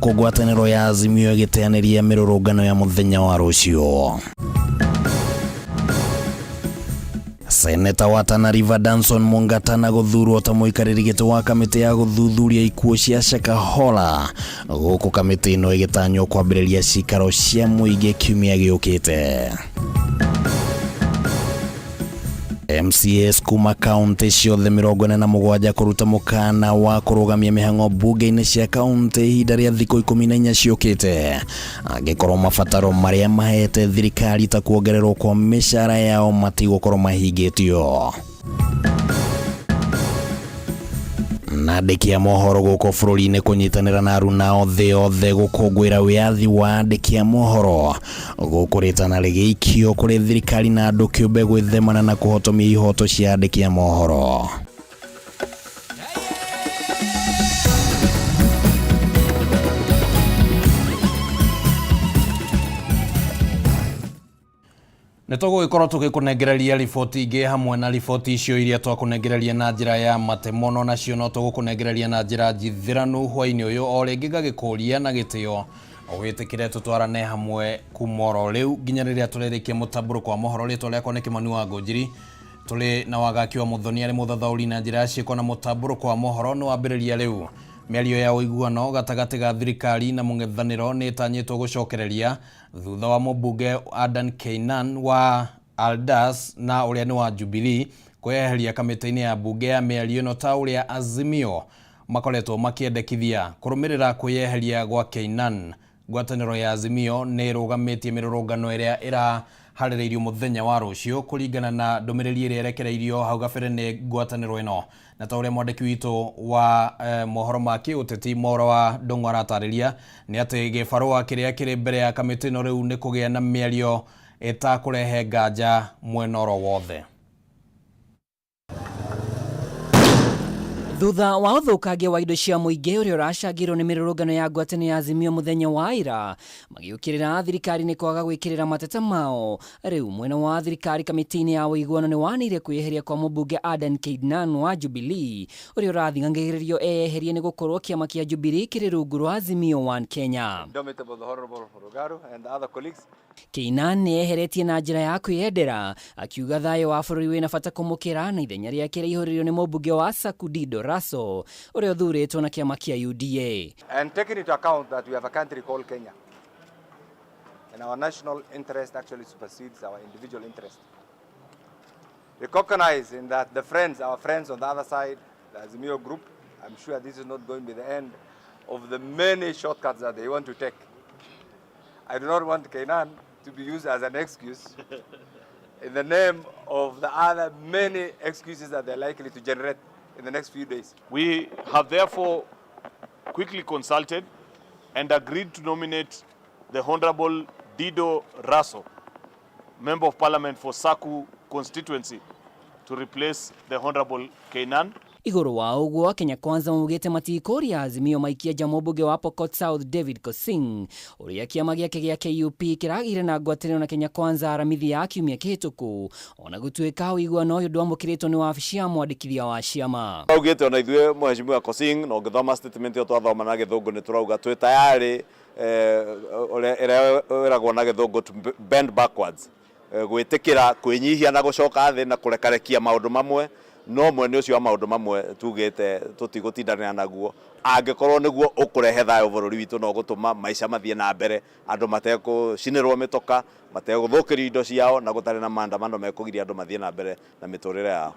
Ngwatanĩro ya Azimio ĩgĩteanĩria mĩrũrũngano ya mũthenya wa rũciũ. Seneta wa Tana River Danson Mungatana gũthurwo ta mũikarĩri gĩtĩ wa kamĩtĩ ya gũthuthuria ikuũ cia Shakahola, gũkũ kamĩtĩ ĩno ĩgĩtanywo kwambĩrĩria cikaro cia mũingĩ kiumia gĩũkĩte. MCAs kuma kaunti ciothe 47 kũruta mũkana wa kũrũgamia mĩhang'o mbunge-inĩ cia kaunti ihinda rĩa thikũ 14 ciũkĩte, angĩkorwo mabataro marĩa mahete thirikari ta kuongererwo kwa mĩcara yao matigũkorwo mahingĩtio. Na andĩki a mohoro gũkũ bũrũri-inĩ kũnyitanĩra na aruna othe othe gũkũngũĩra wĩyathi wa andĩki a mohoro, gũkũ rĩtana rĩgĩikio kũrĩ thirikari na andũ kĩũmbe gwĩthemana na kũhotomia ihoto cia andĩki a mohoro. Nĩ tũgũgĩkorwo tũgĩkũnengereria riboti ingĩ hamwe na riboti icio iria twakũnengereria na njĩra ya matemo, no nacio no tũgũkũnengereria na njĩra njithĩranu hwainĩ ũyũ. O rĩngĩ ngagĩkũria na gĩtĩo wĩtĩkĩre tũtwarane hamwe kuma oro rĩu nginya rĩrĩa tũrĩrĩkia mũtambũrũko wa mohoro. Rĩtwa rĩakwa nĩ Kĩmani wa Ngũnjiri, tũrĩ na Wagaki wa Mũthoni arĩ mũthathaũri na njĩra ya ciĩko, na mũtambũrũko wa mohoro nĩ wambĩrĩria rĩu. Mĩario ya ũiguano gatagatĩ ga thirikari na mũng'ethanĩro nĩ ĩtanyĩtwo gũcokereria thutha wa mũmbunge Adan Keynan wa Aldas na ũrĩa nĩ wa Jubilee kwĩyeheria kamĩtĩ-inĩ ya mbunge ya mĩario ĩno ta ũrĩa Azimio makoretwo makĩendekithia. Kũrũmĩrĩra kwĩyeheria gwa Keynan, ngwatanĩro ya Azimio nĩ ĩrũgamĩtie mĩrũrũngano ĩrĩa ĩraharĩrĩirio mũthenya wa rũciũ kũringana na ndũmĩrĩri ĩrĩa ĩrekereirio hau gabere nĩ ngwatanĩro ĩno. Na ta ũrĩa mwandĩki witũ wa mohoro ma kĩũteti Mwaũra wa Ndũng'ũ aratarĩria, nĩ atĩ gĩbarũa kĩrĩa kĩrĩ mbere ya kamĩtĩ ĩno rĩu nĩ kũgĩa na mĩario ĩtakũrehe nganja mwena oro wothe. Thutha wa ũthũkangia wa indo cia mũingĩ ũrĩa ũracangĩrwo nĩ mĩrũrũngano ya ngwatanĩro ya Azimio mũthenya wa ira, magĩũkĩrĩra thirikari nĩ kwaga gwĩkĩrĩra mateta mao. Rĩu mwena wa thirikari kamĩtĩ-inĩ ya ũiguano nĩ wanĩire kwĩyeheria kwa mũmbunge Adan Keynan wa Jubilee, ũrĩa ũrathing'angĩrĩrio eyeherie nĩ gũkorwo kĩama kĩa Jubilee kĩrĩ rungu rwa Azimio One Kenya. Indomitable, the Honorable Rugaru and the other colleagues. Keynan nĩ eyeheretie na njĩra ya kwĩyendera, akiuga thayũ wa bũrũri wĩna bata kũmũkĩra, na ithenya rĩake rĩaihũrĩrio nĩ mũmbunge wa Saku Dido Raso ũrĩa ũthurĩtwo na kĩama kĩa UDA. And taking into account that we have a country called Kenya, and our national interest actually supersedes our individual interest. Recognizing that the friends, our friends on the other side, the Azimio group, I'm sure this is not going to be the end of the many shortcuts that they want to take. I do not want Keynan to be used as an excuse in the name of the other many excuses that they're likely to generate in the next few days. We have therefore quickly consulted and agreed to nominate the Honorable Dido Raso, Member of Parliament for Saku constituency, to replace the Honorable Keynan. Igũrũ wa ũguo, Kenya Kwanza maugĩte matikũria Azimio maikie nja mũmbunge wa Pokot South David Kosing, ũrĩa kĩama gĩake gĩa KUP kĩragĩire na ngwatanĩro na Kenya Kwanza Aramithi ya kiumia kĩhĩtũku, ona gũtuĩka ũiguano ũyũ ndwamũkĩrĩtwo nĩ wabici ya mwandĩkithia wa ciama. Augĩte ona ithuĩ Mheshimiwa Kosing, na ũngĩthoma statement ĩyo twathoma na gĩthũngũ nĩ tũrauga twĩ tayarĩ, ũrĩa ĩrĩa ĩragwo na gĩthũngũ to bend backwards, gwĩtĩkĩra kwĩnyihia na gũcoka thĩ na kũrekarekia maũndũ mamwe, no mwene ũcio wa maũndũ mamwe tugĩte tũtigũtindanĩra naguo angĩkorwo nĩguo ũkũrehe thayũ bũrũri witũ na ũgũtũma maica mathiĩ na mbere, andũ mategũcinĩrwo mĩtoka, mategũthũkĩrio indo ciao, na gũtarĩ na maandamano mekũgiria andũ mathiĩ na mbere na mĩtũrĩre yao.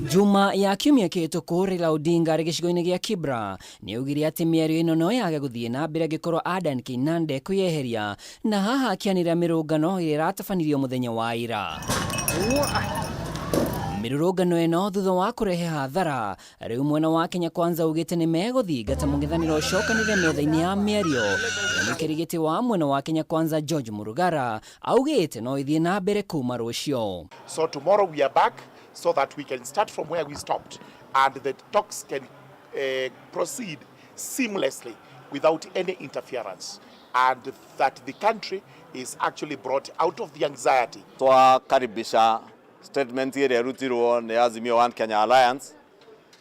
Juma ya kiumia kĩhĩtũku, Raila Odinga arĩ gĩcigo-inĩ gĩa Kibra nĩ augire atĩ mĩario ĩno no yage gũthiĩ na mbere angĩkorwo Adan Keynan ndekwĩyeheria, na haha akĩanĩrĩra mĩrũngano ĩrĩa ĩratabanirio mũthenya wa ira. Mĩrũrũngano ĩno thutha wa kũrehe hathara, rĩu mwena wa Kenya Kwanza ugĩte nĩ megũthingata mũng'ethanĩro ũcokanĩrĩre metha-inĩ ya mĩario. Mũikari gĩtĩ wa mwena wa Kenya Kwanza George Murugara augĩte no ĩthiĩ na mbere kuma rũciũ. So tomorrow we are back so that we can start from where we stopped and the talks can proceed seamlessly without any interference, and that the country is actually brought out of the anxiety. Twakaribisha statement ĩrĩa ĩrutirwo nĩ Azimio One Kenya Alliance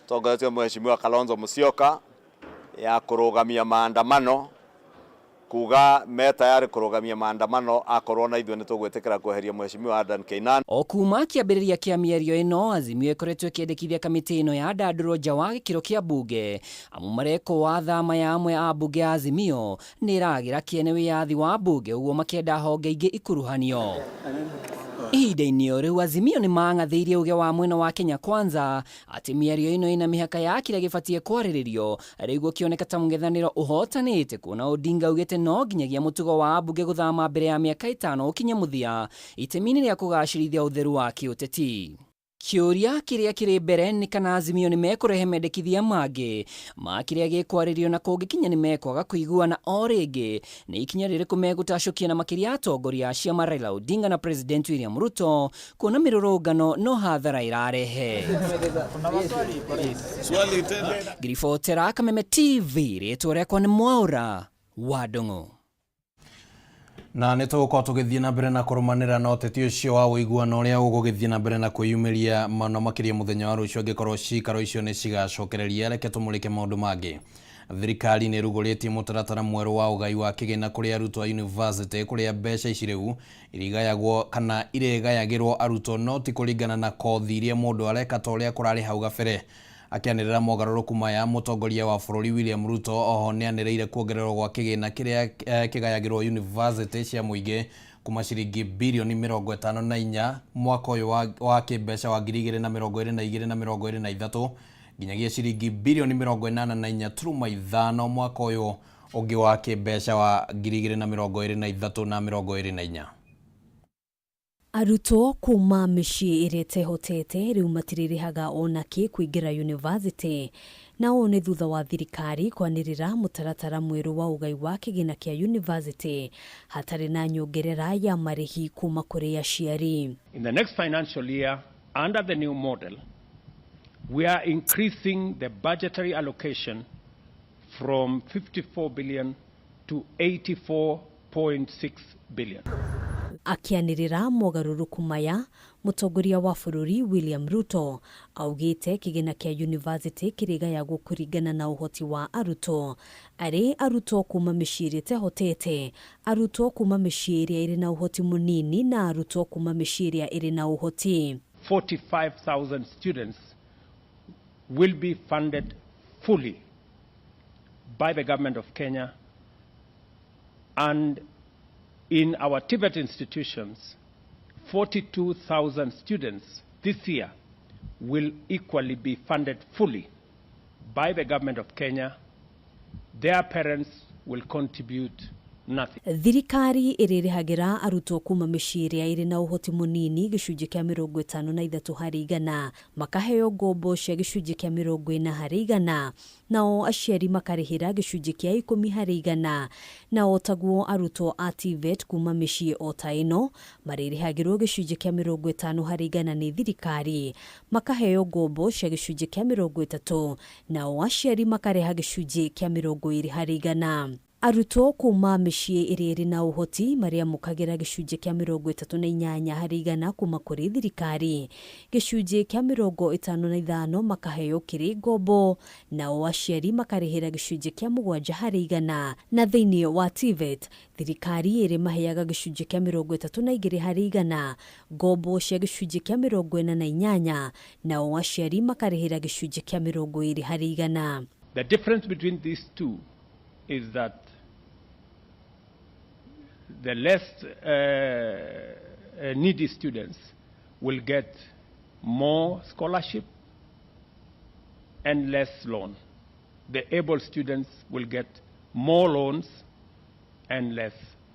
tongoretio Mheshimiwa Kalonzo Musyoka. Ya kũrũgamia maandamano, kuga me tayari kũrũgamia maandamano akorwo na ithuĩ nĩ tũgwĩtĩkĩra kweheria Mheshimiwa Adan Keynan. O kuma kĩambĩrĩria kĩa mĩario ĩno, Azimio ĩkoretwo ĩkĩendekithia kamĩtĩ ĩno ya ndandũrwo nja wa gĩkĩro kĩa mbunge, amu mareko wa thama ya amwe a mbunge ya Azimio nĩ ĩragĩra kĩene wĩyathi wa mbunge, ũguo makĩenda honge ingĩ ikuruhanio. Ihinda-inĩ o rĩu, Azimio nĩ mang'athĩirie uge wa mwena wa Kenya Kwanza atĩ mĩario ĩno ĩna mĩhaka ya kĩrĩa gĩbatiĩ kwarĩrĩrio. Rĩu gũkĩoneka ta mũng'ethanĩro ũhotanĩte, kuona Odinga augĩte no nginyagia mũtugo wa ambunge gũthama mbere ya mĩaka 5 ũkinye mũthia itemi-inĩ rĩa kũgacĩrithia ũtheru wa kĩũteti. Kĩũria kĩrĩa kĩrĩ mbere nĩ kana Azimio nĩ mekũrehe mendekithia mangĩ ma kĩrĩa gĩkwarĩrio, na kũngĩkinya nĩ mekwaga kũiguana o rĩngĩ, nĩ ikinya rĩrĩkũ megũtacũkia, na makĩria atongoria a ciama Raila Odinga na President William Ruto, kuona mĩrũrũngano no hathara ĩrarehe. Ngiribotera Kameme TV, rĩtwa rĩakwa nĩ Mwaũra wa Ndung'u. Na nĩ tũgũkorwo tũgĩthiĩ na mbere na kũrũmanĩra na ũteti ũcio wa ũiguano ũrĩa ũgũgĩthiĩ na mbere na kwĩyumĩria mũno makĩria mũthenya wa rũciũ, angĩkorwo cikaro icio nĩ cigacokereria. Reke tũmũrĩke maũndũ mangĩ. Thirikari nĩ ĩrugũrĩtie mũtaratara mwerũ wa ũgai wa kĩgĩna kũrĩ arutwo a university, kũrĩa mbeca ici rĩu irigayagwo kana irĩgayagĩrwo arutwo no ti kũringana na kothi iria mũndũ areka ta ũrĩa kũrarĩ hau gabere. Akĩanĩrĩra mogarũrũku maya, mũtongoria wa bũrũri William Ruto oho nĩanĩrĩire kuongererwo gwa kĩgĩna kĩrĩa kĩgayagĩrwo university cia mũingĩ kuma ciringi birioni 54 mwaka ũyũ wa kĩmbeca wa 2022 na 23 nginyagia ciringi birioni 84.5 mwaka ũyũ ũngĩ wa kĩmbeca wa 2023 na 24. Arutwo kuma mĩciĩ ĩrĩa ĩtehotete rĩu matirĩrĩhaga ona kĩ kũingĩra university, na ũũ nĩ thutha wa thirikari kwanĩrĩra mũtaratara mwerũ wa ũgai wa kĩgĩna kĩa university hatarĩ na nyongerera ya marĩhi kuma kũrĩ aciari. In the next financial year, under the new model, we are increasing the budgetary allocation from 54 billion to 84.6 billion. Akĩanĩrĩra mogarũrũku maya, mũtongoria wa bũrũri William Ruto augĩte kĩgĩna kĩa university kĩrĩgayagwo kũringana na ũhoti wa arutwo, arĩ arutwo kuma mĩciĩ ĩrĩa ĩtehotete, arutwo kuma mĩciĩ ĩrĩa ĩrĩ na ũhoti mũnini, na arutwo kuma mĩciĩ ĩrĩa ĩrĩ na ũhoti. 45,000 students will be funded fully by the government of Kenya, and in our TVET institutions, 42,000 students this year will equally be funded fully by the government of Kenya. Their parents will contribute nothing. Thirikari ĩrĩrĩhagĩra arutwo kuma mĩciĩ ĩrĩa ĩrĩ na ũhoti mũnini gĩcunjĩ kĩa 53%, makaheo ngombo cia gĩcunjĩ kĩa 40%, nao aciari makarĩhĩra gĩcunjĩ kĩa 10%, na o taguo arutwo a TVET kuma mĩciĩ o ta ĩno marĩrĩhagĩrwo gĩcunjĩ kĩa 50% nĩ thirikari, makaheo ngombo cia gĩcunjĩ kĩa 30, nao aciari makarĩha gĩcunjĩ kĩa 20%. Arutwo kuma mĩciĩ ĩrĩa ĩrĩ na ũhoti marĩamũkagĩra gĩcunjĩ kĩa 38% kuma kũrĩ thirikari, gĩcunjĩ kĩa 55 makaheo kĩrĩ ngombo, nao aciari makarĩhĩra gĩcunjĩ kĩa 7%. Na thĩinĩ wa TVET, thirikari ĩrĩ maheaga gĩcunjĩ kĩa 32%, ngombo cia gĩcunjĩ kĩa 48, nao aciari makarĩhĩra gĩcunjĩ kĩa 20%. The difference between these two is that the less needy students will get more scholarship and less loan. The able students will get more loans and less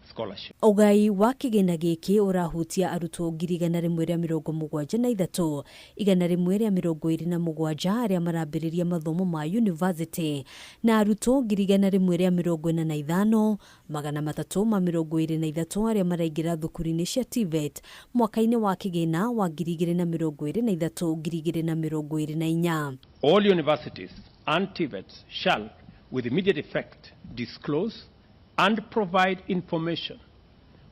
scholarship. Ũgai wa kĩgĩna gĩkĩ ũrahutia arutwo 173,127 arĩa marambĩrĩria mathomo ma university, na arutwo 145,323 arĩa maraingĩra thukuru-inĩ cia TVET mwaka-inĩ wa kĩgĩna wa 2023 2024. All universities and TVETs shall, with immediate effect, disclose and provide information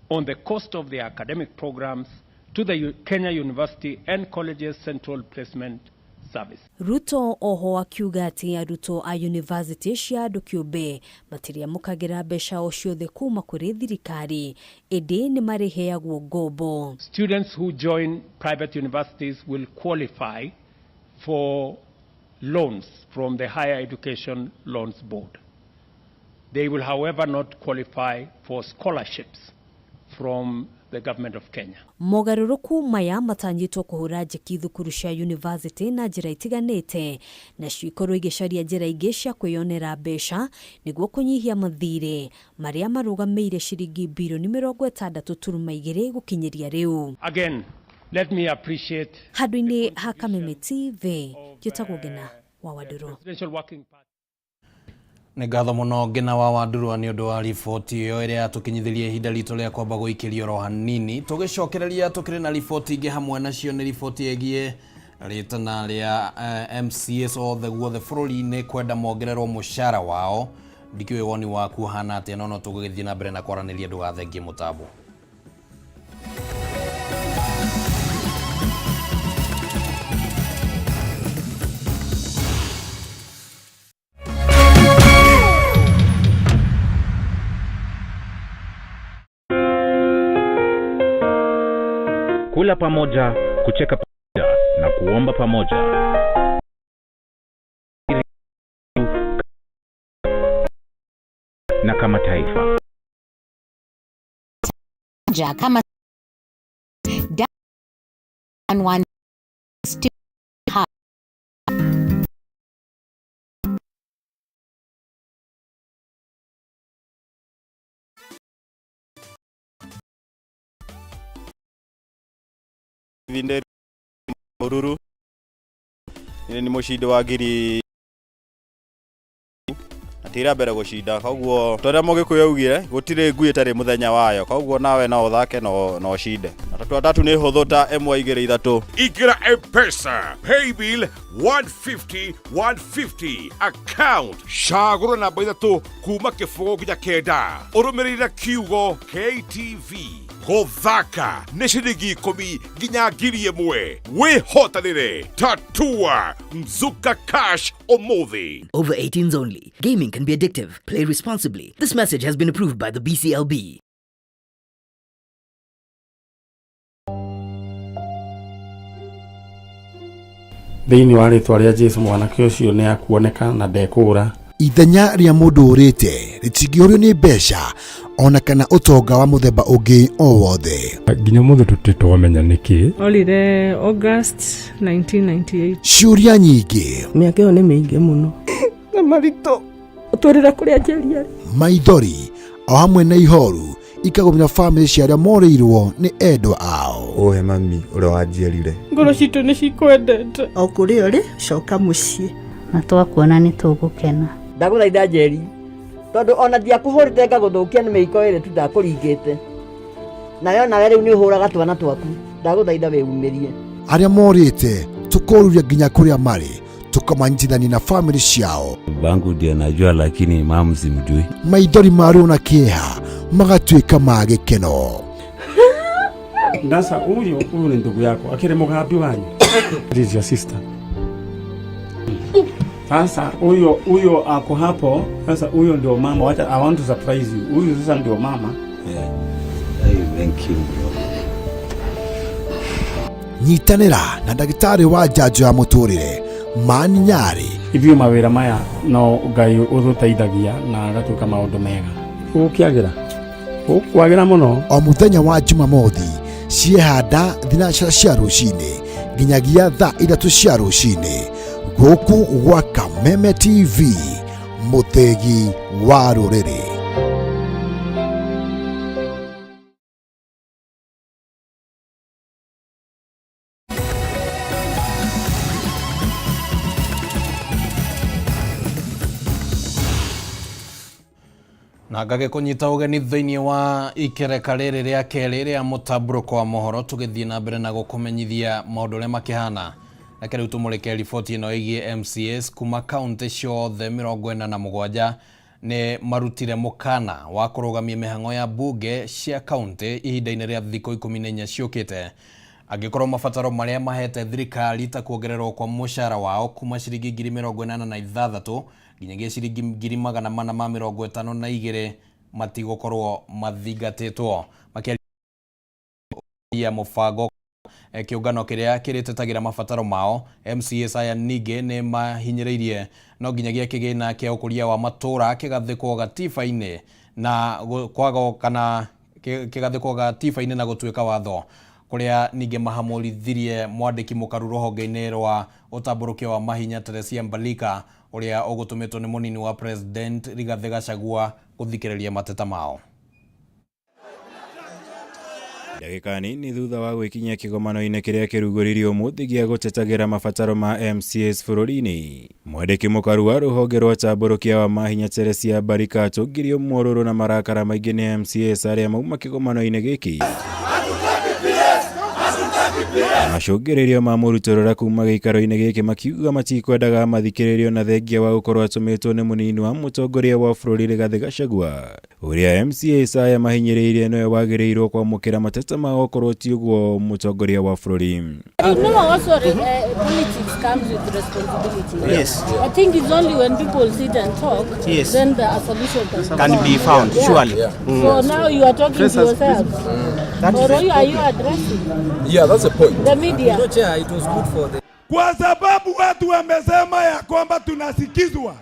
on the cost of their academic programs to the Kenya University and Colleges Central Placement Service. Ruto oho akiuga atĩ arutwo a yunivasĩtĩ cia andũ kĩũmbe matirĩamũkagĩra mbeca o ciothe kuma kũrĩ thirikari ĩndĩ nĩ marĩheagwo ngombo. Students who join private universities will qualify for loans from the Higher Education Loans Board. They will, however, not qualify for scholarships from the government of Kenya. Mogarũrũku maya matanyĩtwo kũhũra njeki thukuru cia yunivasĩtĩ na njĩra itiganĩte nacio ikorwo igĩcaria njĩra ingĩ cia kwĩyonera mbeca nĩguo kũnyihia mathirĩ marĩa marũgamĩire ciringi birioni 62.2 gũkinyĩria rĩu. Again, let me appreciate Handũ-inĩ ha Kameme TV, njĩtagwo Ngina wa Wandũrũ. Presidential Working Party. Nĩ ngatho mũno Ngina wa Wandurwa nĩ ũndũ wa riboti ĩyo ĩrĩa yatũkinyithirie ihinda ritũ rĩa kwamba gũikĩrio oro hanini. Tũgĩcokereria tũkĩrĩ na riboti ingĩ hamwe nacio nĩ riboti ĩgiĩ rĩtana rĩa MCAs othe guothe bũrũri-inĩ kwenda mongererwo mũcara wao. Ndikĩũĩ woni waku ũhana atĩa, no no tũgũgĩthiĩ na mbere na kwaranĩria, ndũgathengie mũtambo. Kula pamoja, kucheka pamoja na kuomba pamoja. Na kama taifa. Kama 1 2 Vinde Ruru ni mucindi wa ngiri na ti rĩa mbere gũcinda, koguo ta ũrĩa Mũgĩkũyũ augire gũtirĩ ngui ĩtarĩ mũthenya wayo, koguo nawe no ũthake no ũcinde. Na tatua tatu nĩ hũthũ ta 1 2 3. Ingĩra M-Pesa paybill 150 150 account, cagũra namba 3 kuma 0 nginya 9, ũrũmĩrĩre kiugo KTV. Gũthaka nĩ ciringi 10 nginya 1,000. Wĩhotanĩre tatua Mzuka Cash ũmũthĩ. Over 18s only. Gaming can be addictive. Play responsibly. This message has been approved by the BCLB. Thĩinĩ wa rĩtwa rĩa Jesu mwanake ũcio nĩ akuoneka na ndekũũra. Ithenya rĩa mũndũ ũrĩte rĩtingĩũrio nĩ mbeca ona kana ũtonga wa mũthemba ũngĩ o wothe. Nginya ũmũthĩ tũtirĩ twamenya nĩkĩ. Orire August 1998. Ciũria nyingĩ, Mĩaka ĩyo nĩ mĩingĩ mũno. Na maritũ ũtwĩrĩra kũrĩa njeri arĩ. Maithori o hamwe na ihoru ikagũmĩra bamĩrĩ cia arĩa morĩirwo nĩ endwa ao. Ũhe mami ũrĩa wanjiarire. Ngoro citũ nĩ cikwendete. O kũrĩa ũrĩ, coka mũciĩ. Na twakuona nĩ tũgũkena. Ndagũthaitha Njeri, tondũ ona ndiakũhũrĩte ngagũthũkia nĩ mĩiko ĩrĩ tu ndakũringĩte. Nawe onawe rĩu nĩ ũhũraga twana twaku. Ndagũthaitha wĩumĩrie. Arĩa morĩte tũkoruria nginya kũrĩa marĩ, tũkamanyitithania na bamĩrĩ ciao. Bangu ndio najua, lakini mamu simjui. Maithori ma ruo na kĩeha magatuĩka ma gĩkeno. Ndasa huyu huyu ni ndugu yako akiri mugambi wanyu. This is your sister. Sasa huyo huyo ako hapo. Sasa huyo ndio mama. Wacha, I want to surprise you. Huyu sasa ndio mama. Yeah. Hey, thank you bro. Nyitanĩra na ndagĩtarĩ wa njanjo ya mũtũrĩre Mani Nyarĩ. Ithuĩ mawĩra maya no Ngai ũtũteithagia na agatuĩka maũndũ mega. Gũkĩagĩra. Gũkwagĩra mũno. O mũthenya wa Jumamothi ciehanda thinacara cia rũcinĩ nginyagia thaa 3 cia rũcinĩ gũkũ gwa Kameme TV, mũthĩgi wa rũrĩrĩ. Na ngagĩkũnyita ũgeni thĩinĩ wa ikereka rĩrĩ rĩa kerĩ rĩa mũtambũrũko wa mohoro, tũgĩthiĩ na mbere na gũkũmenyithia maũndũ ũrĩa makĩhana. Reke rĩu tũmũrĩke riboti ĩno ĩgiĩ MCAs kuma kaunti ciothe 47 nĩ marutire mũkana wa kũrũgamia mĩhang'o ya bunge cia kaunti ihinda-inĩ rĩa thikũ 14 ciũkĩte. Angĩkorwo mabataro marĩa mahete thirikari ta kuongererwo kwa mũcara wao kuma ciringi 86,000 nginyagia ciringi 452,000 matigũkorwo mathingatĩtwo. Makĩaria mũbango kĩũngano kĩrĩa kĩrĩtetagĩra mabataro mao, MCAs aya ningĩ nĩ mahinyĩrĩirie no nginyagia kĩgĩna kĩa ũkũria wa matũra kĩgathĩkwo gatiba-inĩ na kwaga kana kĩgathĩkwo gatiba-inĩ na gũtuĩka watho, kũrĩa ningĩ mahamũrithirie mwandĩki mũkaru rũhonge-inĩ rwa ũtambũrũkia wa mahinya Teresia Mbalika ũrĩa ũgũtũmĩtwo nĩ mũnini wa President Rigathĩ Gachagua gũthikĩrĩria mateta mao. Ndagĩka nini thutha wa gwĩkinyia kĩgomano-inĩ kĩrĩa kĩrugũririo ũmũthĩ gĩa gũtetagĩra mabataro ma MCAs bũrũri-inĩ, mwandĩki mũkaru wa rũhonge rwa tambũrũkia wa mahinya Teresia Mbarika atũngirio mũrũrũ na marakara maingĩ nĩ MCAs arĩa mauma kĩgomano-inĩ gĩkĩ. Macũngĩrĩrio ma mũrutũrũra kuma gĩikaro-inĩ gĩkĩ makiuga matikwendaga mathikĩrĩrio na thengia wa gũkorwo atũmĩtwo nĩ mũnini wa mũtongoria wa bũrũri Rigathĩ Gachagua, ũrĩa MCAs aya mahinyĩrĩirie nĩwe wagĩrĩirwo kwamũkĩra mateta mao okorwo ti ũguo mũtongoria wa bũrũri. You know, also politics comes with responsibility. Yes. I think it's only when people sit and talk, Yes. then the solution can, Can be found, surely. Yeah. So now you are talking to yourselves. That is Or the are you addressing Yeah, that's the point. the media? Kwa sababu watu wamesema ya kwamba tunasikizwa.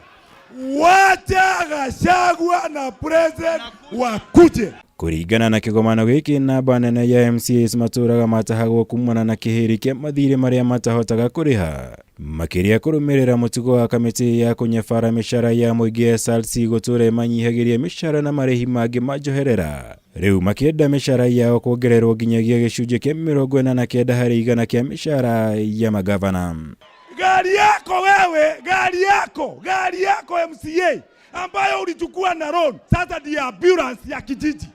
Wacha Gachagua na president wakuje. Kũringana na kĩgomano gĩkĩ, namba nene ya MCAs matũraga matahagwo kumana na kĩhĩri kĩa mathirĩ marĩa matahotaga kũrĩha, makĩria kũrũmĩrĩra mũtugo wa kamĩtĩ ya kũnyabara mĩcara ya mũingĩ SRC gũtũra ĩmanyihagĩria mĩcara na marĩhi mangĩ ma njoherera. Rĩu makĩenda mĩcara yao kuongererwo nginyagia gĩcunjĩ kĩa 49 harĩ igana kĩa mĩcara ya magavana. Gari yako wewe, gari yako, gari yako MCA ambayo ulichukua na loan, sasa ndiyo ambulance ya kijiji.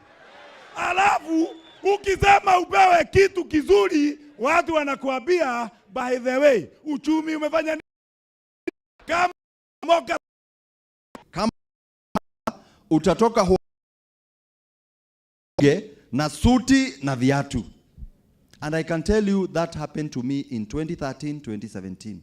Alafu ukisema upewe kitu kizuri, watu wanakuambia by the way, uchumi umefanya nini? Kama moka kama utatoka bunge na suti na viatu. And I can tell you that happened to me in 2013, 2017.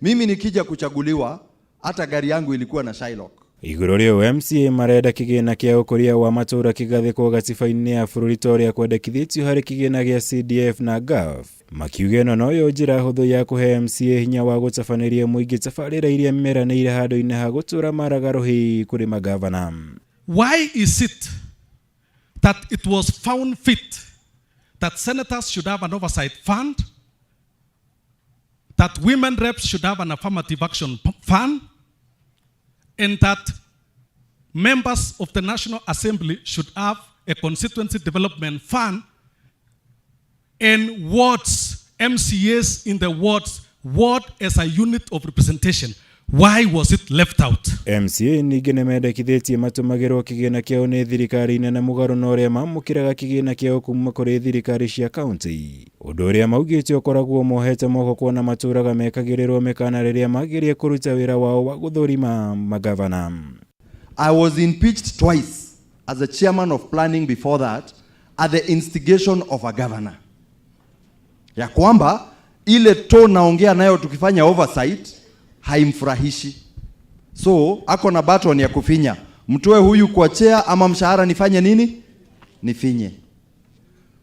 Mimi nikija kuchaguliwa, hata gari yangu ilikuwa na Shylock. Igũrũ rĩu MCA marenda kĩgĩna kĩa ũkũria wa matũra kĩgathĩkwo gatiba-inĩ ya bũrũri ta ũrĩa kwendekithĩtio harĩ kĩgĩna gĩa CDF na GAF, makiuga ĩno noyo njĩra hũthũ ya kũhe MCA hinya wa gũtabanĩria mũingĩ tabarĩra iria meranĩire handũ-inĩ ha gũtũra maraga rũhĩ kũrĩ magavana. Why is it that it was found fit that senators should have an oversight fund, that women reps should have an affirmative action fund, and that members of the National Assembly should have a constituency development fund, and wards, MCAs in the wards, ward as a unit of representation? Why was it left out? MCA ningĩ nĩmendekithĩtie matũmagĩrwo kĩgĩna kĩao nĩ thirikari nene mũgarũ na ũrĩa mamũkĩraga kĩgĩna kĩao kuma kũrĩ thirikari cia kaunti, ũndũ ũrĩa maugĩte ũkoragwo mohete moko kuona matũraga mekagĩrĩrwo mĩkana rĩrĩa mageria kũruta wĩra wao wa gũthũrima magavana. I was impeached twice as the chairman of planning before that at the instigation of a governor. Ya kwamba ile tone naongea nayo tukifanya oversight haimfurahishi. So ako na button ya kufinya. Mtoe huyu kwa chair ama mshahara nifanye nini? Nifinye.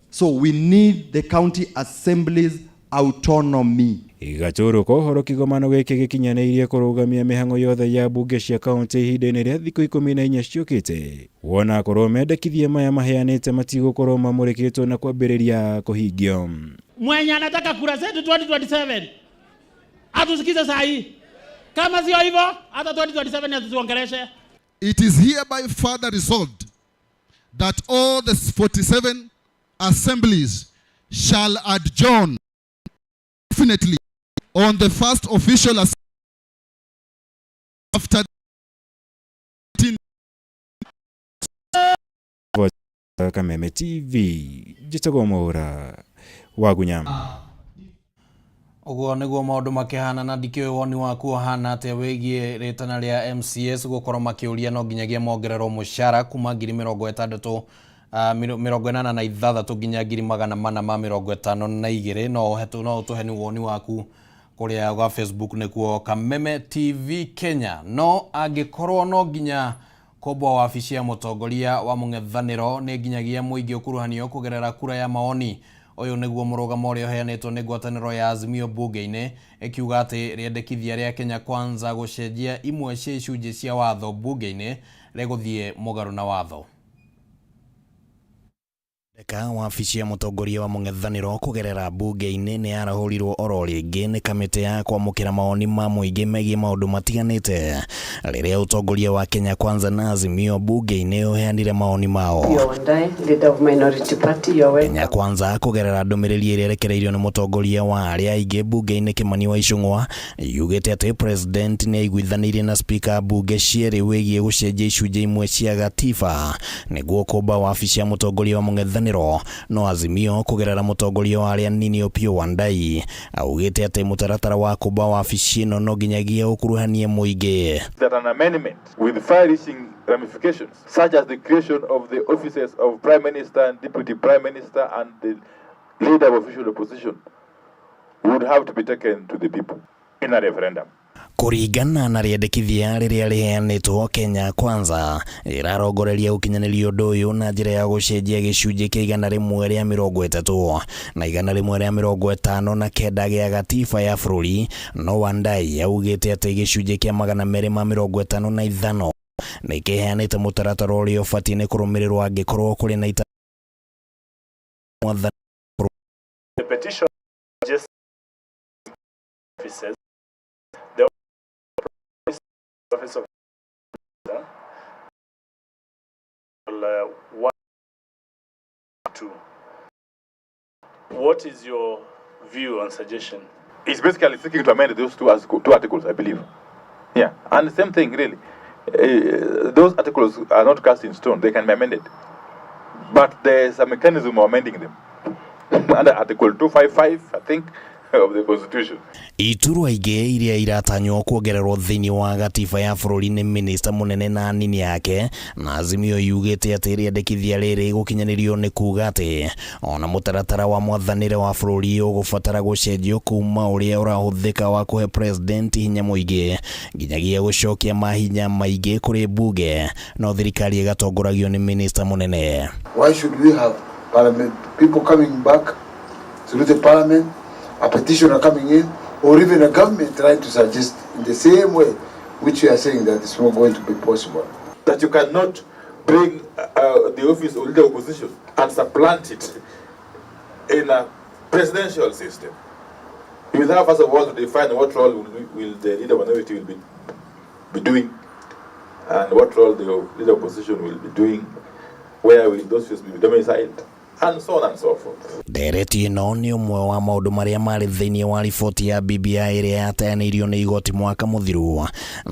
So we need the county assemblies autonomy. Gatũrũ ka ũhoro kĩgomano gĩkĩ gĩkinyanĩirie kũrũgamia mĩhang'o yothe ya mbunge cia kaunti ihinda-inĩ rĩa thikũ 14 ciũkĩte, wona akorwo mendekithia maya maheanĩte matigũkorwo mamũrĩkĩtwo na kwambĩrĩria kũhingio. Mwenye anataka kura zetu 2027 atusikize saa hii, kama sio hivyo hata 2027 atusiongeleshe. It is hereby further resolved that all the 47 assemblies shall adjourn definitely on the first official after Kameme TV, njĩtagwo Mwaũra wa Gunya. Ũguo nĩguo maũndũ makĩhana na ndikĩũĩ woni waku ũhana atĩa wĩgiĩ rĩtana rĩa MCAs gũkorwo makĩũria no nginyagia mongererwo mũcara kuma 63,000 86 nginya 452,000. No ũhetũ no ũtũhe nĩ woni waku kũrĩa gwa Facebook nĩkuo Kameme TV Kenya. No angĩkorwo no nginya kũmbwo wabici ya mũtongoria wa mũng'ethanĩro nĩ nginyagia mũingĩ ũkuruhanio kũgerera kura ya maoni. Ũyũ nĩguo mũrũgamo ũrĩa ũheanĩtwo nĩ ngwatanĩro ya Azimio bunge-inĩ ĩkiuga atĩ rĩendekithia rĩa Kenya Kwanza gũcenjia imwe cia icunjĩ cia watho bunge-inĩ rĩgũthiĩ mũgarũ na watho. Eka wabici ya mũtongoria wa mũng'ethanĩro kũgerera bunge-inĩ nĩ yarahũrirwo oro rĩngĩ nĩ kamĩtĩ ya kwamũkĩra mawoni ma mũingĩ megiĩ maũndũ matiganĩte rĩrĩa ũtongoria wa Kenya Kwanza na Azimio bunge-inĩ ũheanire maoni mao. Kenya Kwanza kũgerera ndũmĩrĩri ĩrĩa ĩrekereirio nĩ mũtongoria wa arĩa aingĩ bunge-inĩ Kimani wa Ichung'wa yugĩte atĩ president nĩ aiguithanĩirie na speaker bunge cierĩ wĩgiĩ gũcenjia icunjĩ imwe cia gatiba nĩguo kũmba wabici ya mũtongoria wa mũng'ethanĩro. No Azimio kũgerera mũtongoria wa arĩa anini Opiyo Wandayi augĩte atĩ mũtaratara wa kũmba wabici ĩno no nginyagia ũkuruhanie mũingĩ. That an amendment with far-reaching ramifications, such as the creation of the offices of Prime Minister and Deputy Prime Minister and the leader of official opposition, would have to be taken to the people in a referendum. Kũringana na rĩendekithia rĩrĩa rĩheanĩtwo, Kenya Kwanza ĩrarongoreria gũkinyanĩria ũndũ ũyũ na njĩra ya gũcenjia gĩcunjĩ kĩa 130 na 159 gĩa gatiba ya bũrũri. No Wandayi augĩte atĩ gĩcunjĩ kĩa 255 nĩ kĩheanĩte mũtaratara ũrĩa ũbatiĩ nĩ kũrũmĩrĩrwo angĩkorwo kũrĩ na ita mwathani. The petition just offices, the office of 1 2. What is your view and suggestion? It's basically seeking to amend those two articles, I believe. Yeah, and the same thing really. Those articles are not cast in stone; they can be amended. But there's a mechanism of amending them under Article 255, I think, of the Constitution. Iturwa ingĩ iria iratanywo kuongererwo thĩinĩ wa gatiba ya bũrũri nĩ minista mũnene na anini yake, na Azimio yugĩte atĩ rĩendekithia rĩrĩ gũkinyanĩrio nĩ kuga atĩ ona mũtaratara wa mwathanĩre wa bũrũri ũgũbatara gũcenjio kuma ũrĩa ũrahũthĩka wa kũhe president hinya mũingĩ nginyagia gũcokia mahinya maingĩ kũrĩ bunge, no thirikari ĩgatongoragio nĩ minista mũnene. Why should we have parliament people coming back through the parliament, a petitioner coming in, or even a government trying to suggest in the same way, which we are saying that it's not going to be possible. That you cannot bring the office of leader of opposition and supplant it in a presidential system. You will have, first of all, to define what role will the leader of minority will be doing, and what role the leader of opposition will be doing, where will those be domiciled, and so on and so forth. Ndereti ĩno nĩ ũmwe wa maũndũ marĩa marĩ thĩinĩ wa riboti ya BBI ĩrĩa yateanĩirio nĩ igoti mwaka mũthiru,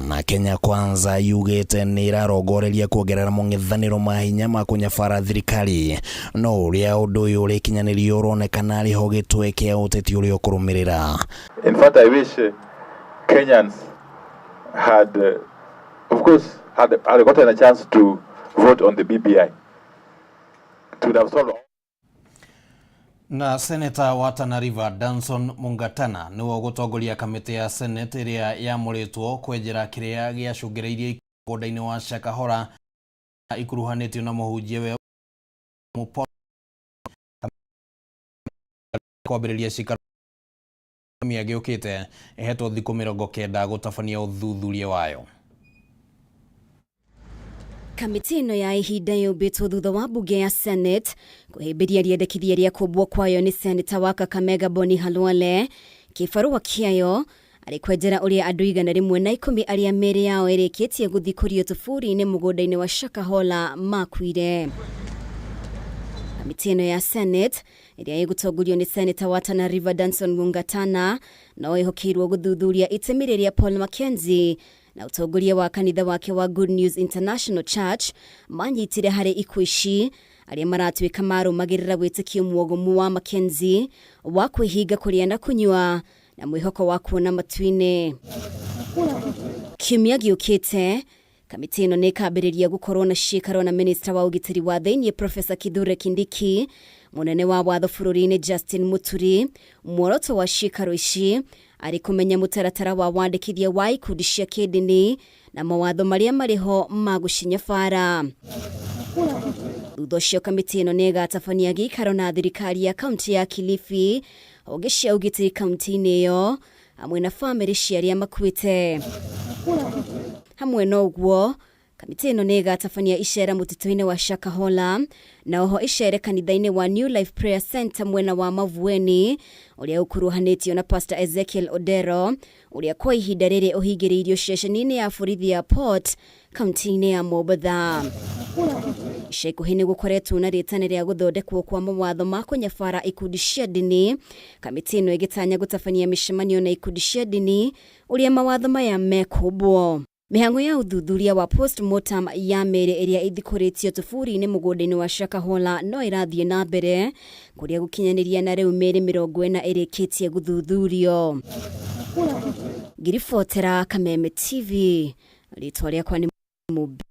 na Kenya Kwanza yugĩte nĩ ĩrarongoreria kuongerera mũng'ethanĩro mahinya ma kũnyabara thirikari, no ũrĩa ũndũ ũyũ ũrĩkinyanĩrio ũronekana arĩ ho gĩtwe kĩa ũteti ũrĩa ũkũrũmĩrĩra. In fact, I wish Kenyans had, of course, had gotten a chance to vote on the BBI. To have solved. Na Seneta wa Tana River Danson Mungatana niwe ũgũtongoria kamĩtĩ ya Senate ĩrĩa yamũrĩtwo kwenjera kĩrĩa gĩacũngĩrĩirie mũgũnda-inĩ wa Shakahola ikuruhanĩtio na mũhunjia we kwambĩrĩria cikaro gĩũkĩte ĩhetwo thikũ 90 gũtabania ũthuthuria wayo. Kamĩtĩ ĩno ya ihinda yũmbĩtwo thutha wa bunge ya Senate kũhĩmbĩria rĩendekithia rĩa kũmbwo kwayo nĩ Seneta wa Kakamega Boni Khalwale. Kĩbarũa kĩayo arĩ kwenjera ũrĩa andũ 110 arĩa mĩĩrĩ yao ĩrĩkĩtie gũthikũrio tũburi-inĩ mũgũnda-inĩ wa Shakahola makuire. Kamĩtĩ ĩno ya Senate ĩrĩa ĩgũtongorio nĩ Seneta wa Tana River Danson Mungatana no ĩhokeirwo gũthuthuria itemi rĩrĩa Paul Mackenzie na ũtongoria wa kanitha wake wa Good News International Church manyitire harĩ ikuũ ici arĩa maratuĩka marũmagĩrĩra wĩtĩkio muogomu wa Mackenzie wa kwĩhinga kũrĩa na kũnyua na mwĩhoko wa kuona matu-inĩ. Kiumia gĩũkĩte Kamĩtĩ ĩno nĩ ĩkambĩrĩria gũkorwo na ciikaro na minista wa ũgitĩri wa thĩinĩ Profesa Kithure Kindiki, mũnene wa watho bũrũri-inĩ Justin Muturi. Muoroto wa ciikaro ici arĩ kũmenya mũtaratara wa wandĩkithia wa ikundi cia kĩndini na mawatho marĩa marĩ ho ma gũcinyabara. Thutha ũcio kamĩtĩ ĩno nĩ ĩgatabania gĩikaro na thirikari ya kaunti ya Kilifi, honge cia ũgitĩri kaunti-inĩ ĩyo hamwe na bamĩrĩ cia arĩa makuĩte. Hamwe na ũguo, kamĩtĩ ĩno nĩ ĩgatabania icera mũtitũ-inĩ wa Shakahola na oho icere kanitha-inĩ wa New Life Prayer Center mwena wa Mavueni ũrĩa ũkuruhanĩtio na Pastor Ezekiel Odero ũrĩa kwa ihinda rĩrĩ ũhingĩrĩirio ceceni-inĩ ya borithi ya Port kaunti-inĩ ya Mombatha. Ica ikuhĩ nĩ gũkoretwo na rĩtana rĩa gũthondekwo kwa mawatho ma kũnyabara ikundi cia ndini, kamĩtĩ ĩno ĩgĩtanya gũtabania mĩcemanio na ikundi cia ndini ũrĩa mawatho maya mekũmbwo. Mĩhang'o ya ũthuthuria wa postmortem ya mĩĩrĩ ĩrĩa ĩthikũrĩtio tũburi-inĩ mũgũnda-inĩ wa Shakahola no ĩrathiĩ na mbere kũrĩa gũkinyanĩria na rĩu mĩĩrĩ 40 ĩrĩkĩtie gũthuthurio. Ngiribotera Kameme TV, rĩtwa rĩakwa nĩ Mũmbi.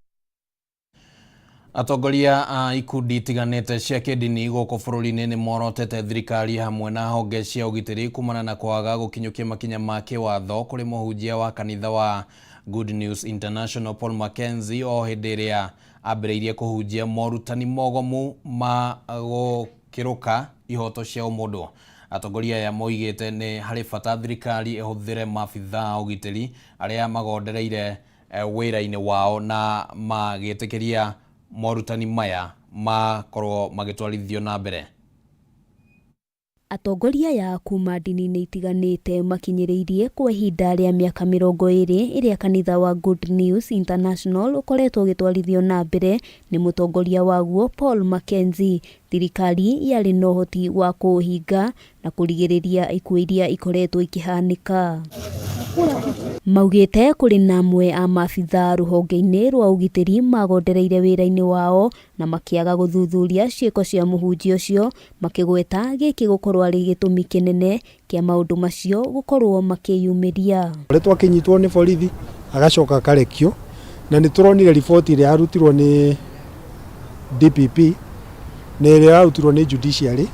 Atongoria a ikundi itiganĩte cia kĩndini gũkũ bũrũri-inĩ nĩ morotete thirikari hamwe na honge cia ũgitĩri kumana na kwaga gũkinyũkia makinya ma kĩwatho kũrĩ mũhunjia wa kanitha wa Good News International Paul Mackenzie o hĩndĩ ĩrĩa ambĩrĩirie kũhunjia morutani mogomu ma gũkĩrũka ihoto cia ũmũndũ. Atongoria aya moigĩte nĩ harĩ bata thirikari ĩhũthĩre maabithaa a ũgitĩri arĩa magondereire wĩra-inĩ wao na magĩtĩkĩria morutani maya makorwo magĩtwarithio na mbere. Atongoria aya kuma ndini-inĩ itiganĩte makinyĩrĩirie kwa ihinda rĩa mĩaka 20 ĩrĩa kanitha wa Good News International ũkoretwo ũgĩtwarithio na mbere nĩ mũtongoria waguo Paul Mackenzie. Thirikari yarĩ na ũhoti wa kũũhinga na kũrigĩrĩria ikuũ iria ikoretwo ikĩhanĩka. Maugĩte kũrĩ na amwe a maabithaa rũhonge-inĩ rwa ũgitĩri magondereire wĩra-inĩ wao na makĩaga gũthuthuria ciĩko cia mũhunjia ũcio, makĩgweta gĩkĩ gũkorwo arĩ gĩtũmi kĩnene kĩa maũndũ macio gũkorwo makĩyumĩria. Koretwo akĩnyitwo nĩ borithi agacoka akarekio, na nĩ tũronire riboti ĩrĩa yarutirwo nĩ DPP na ĩrĩa yarutirwo nĩ judiciary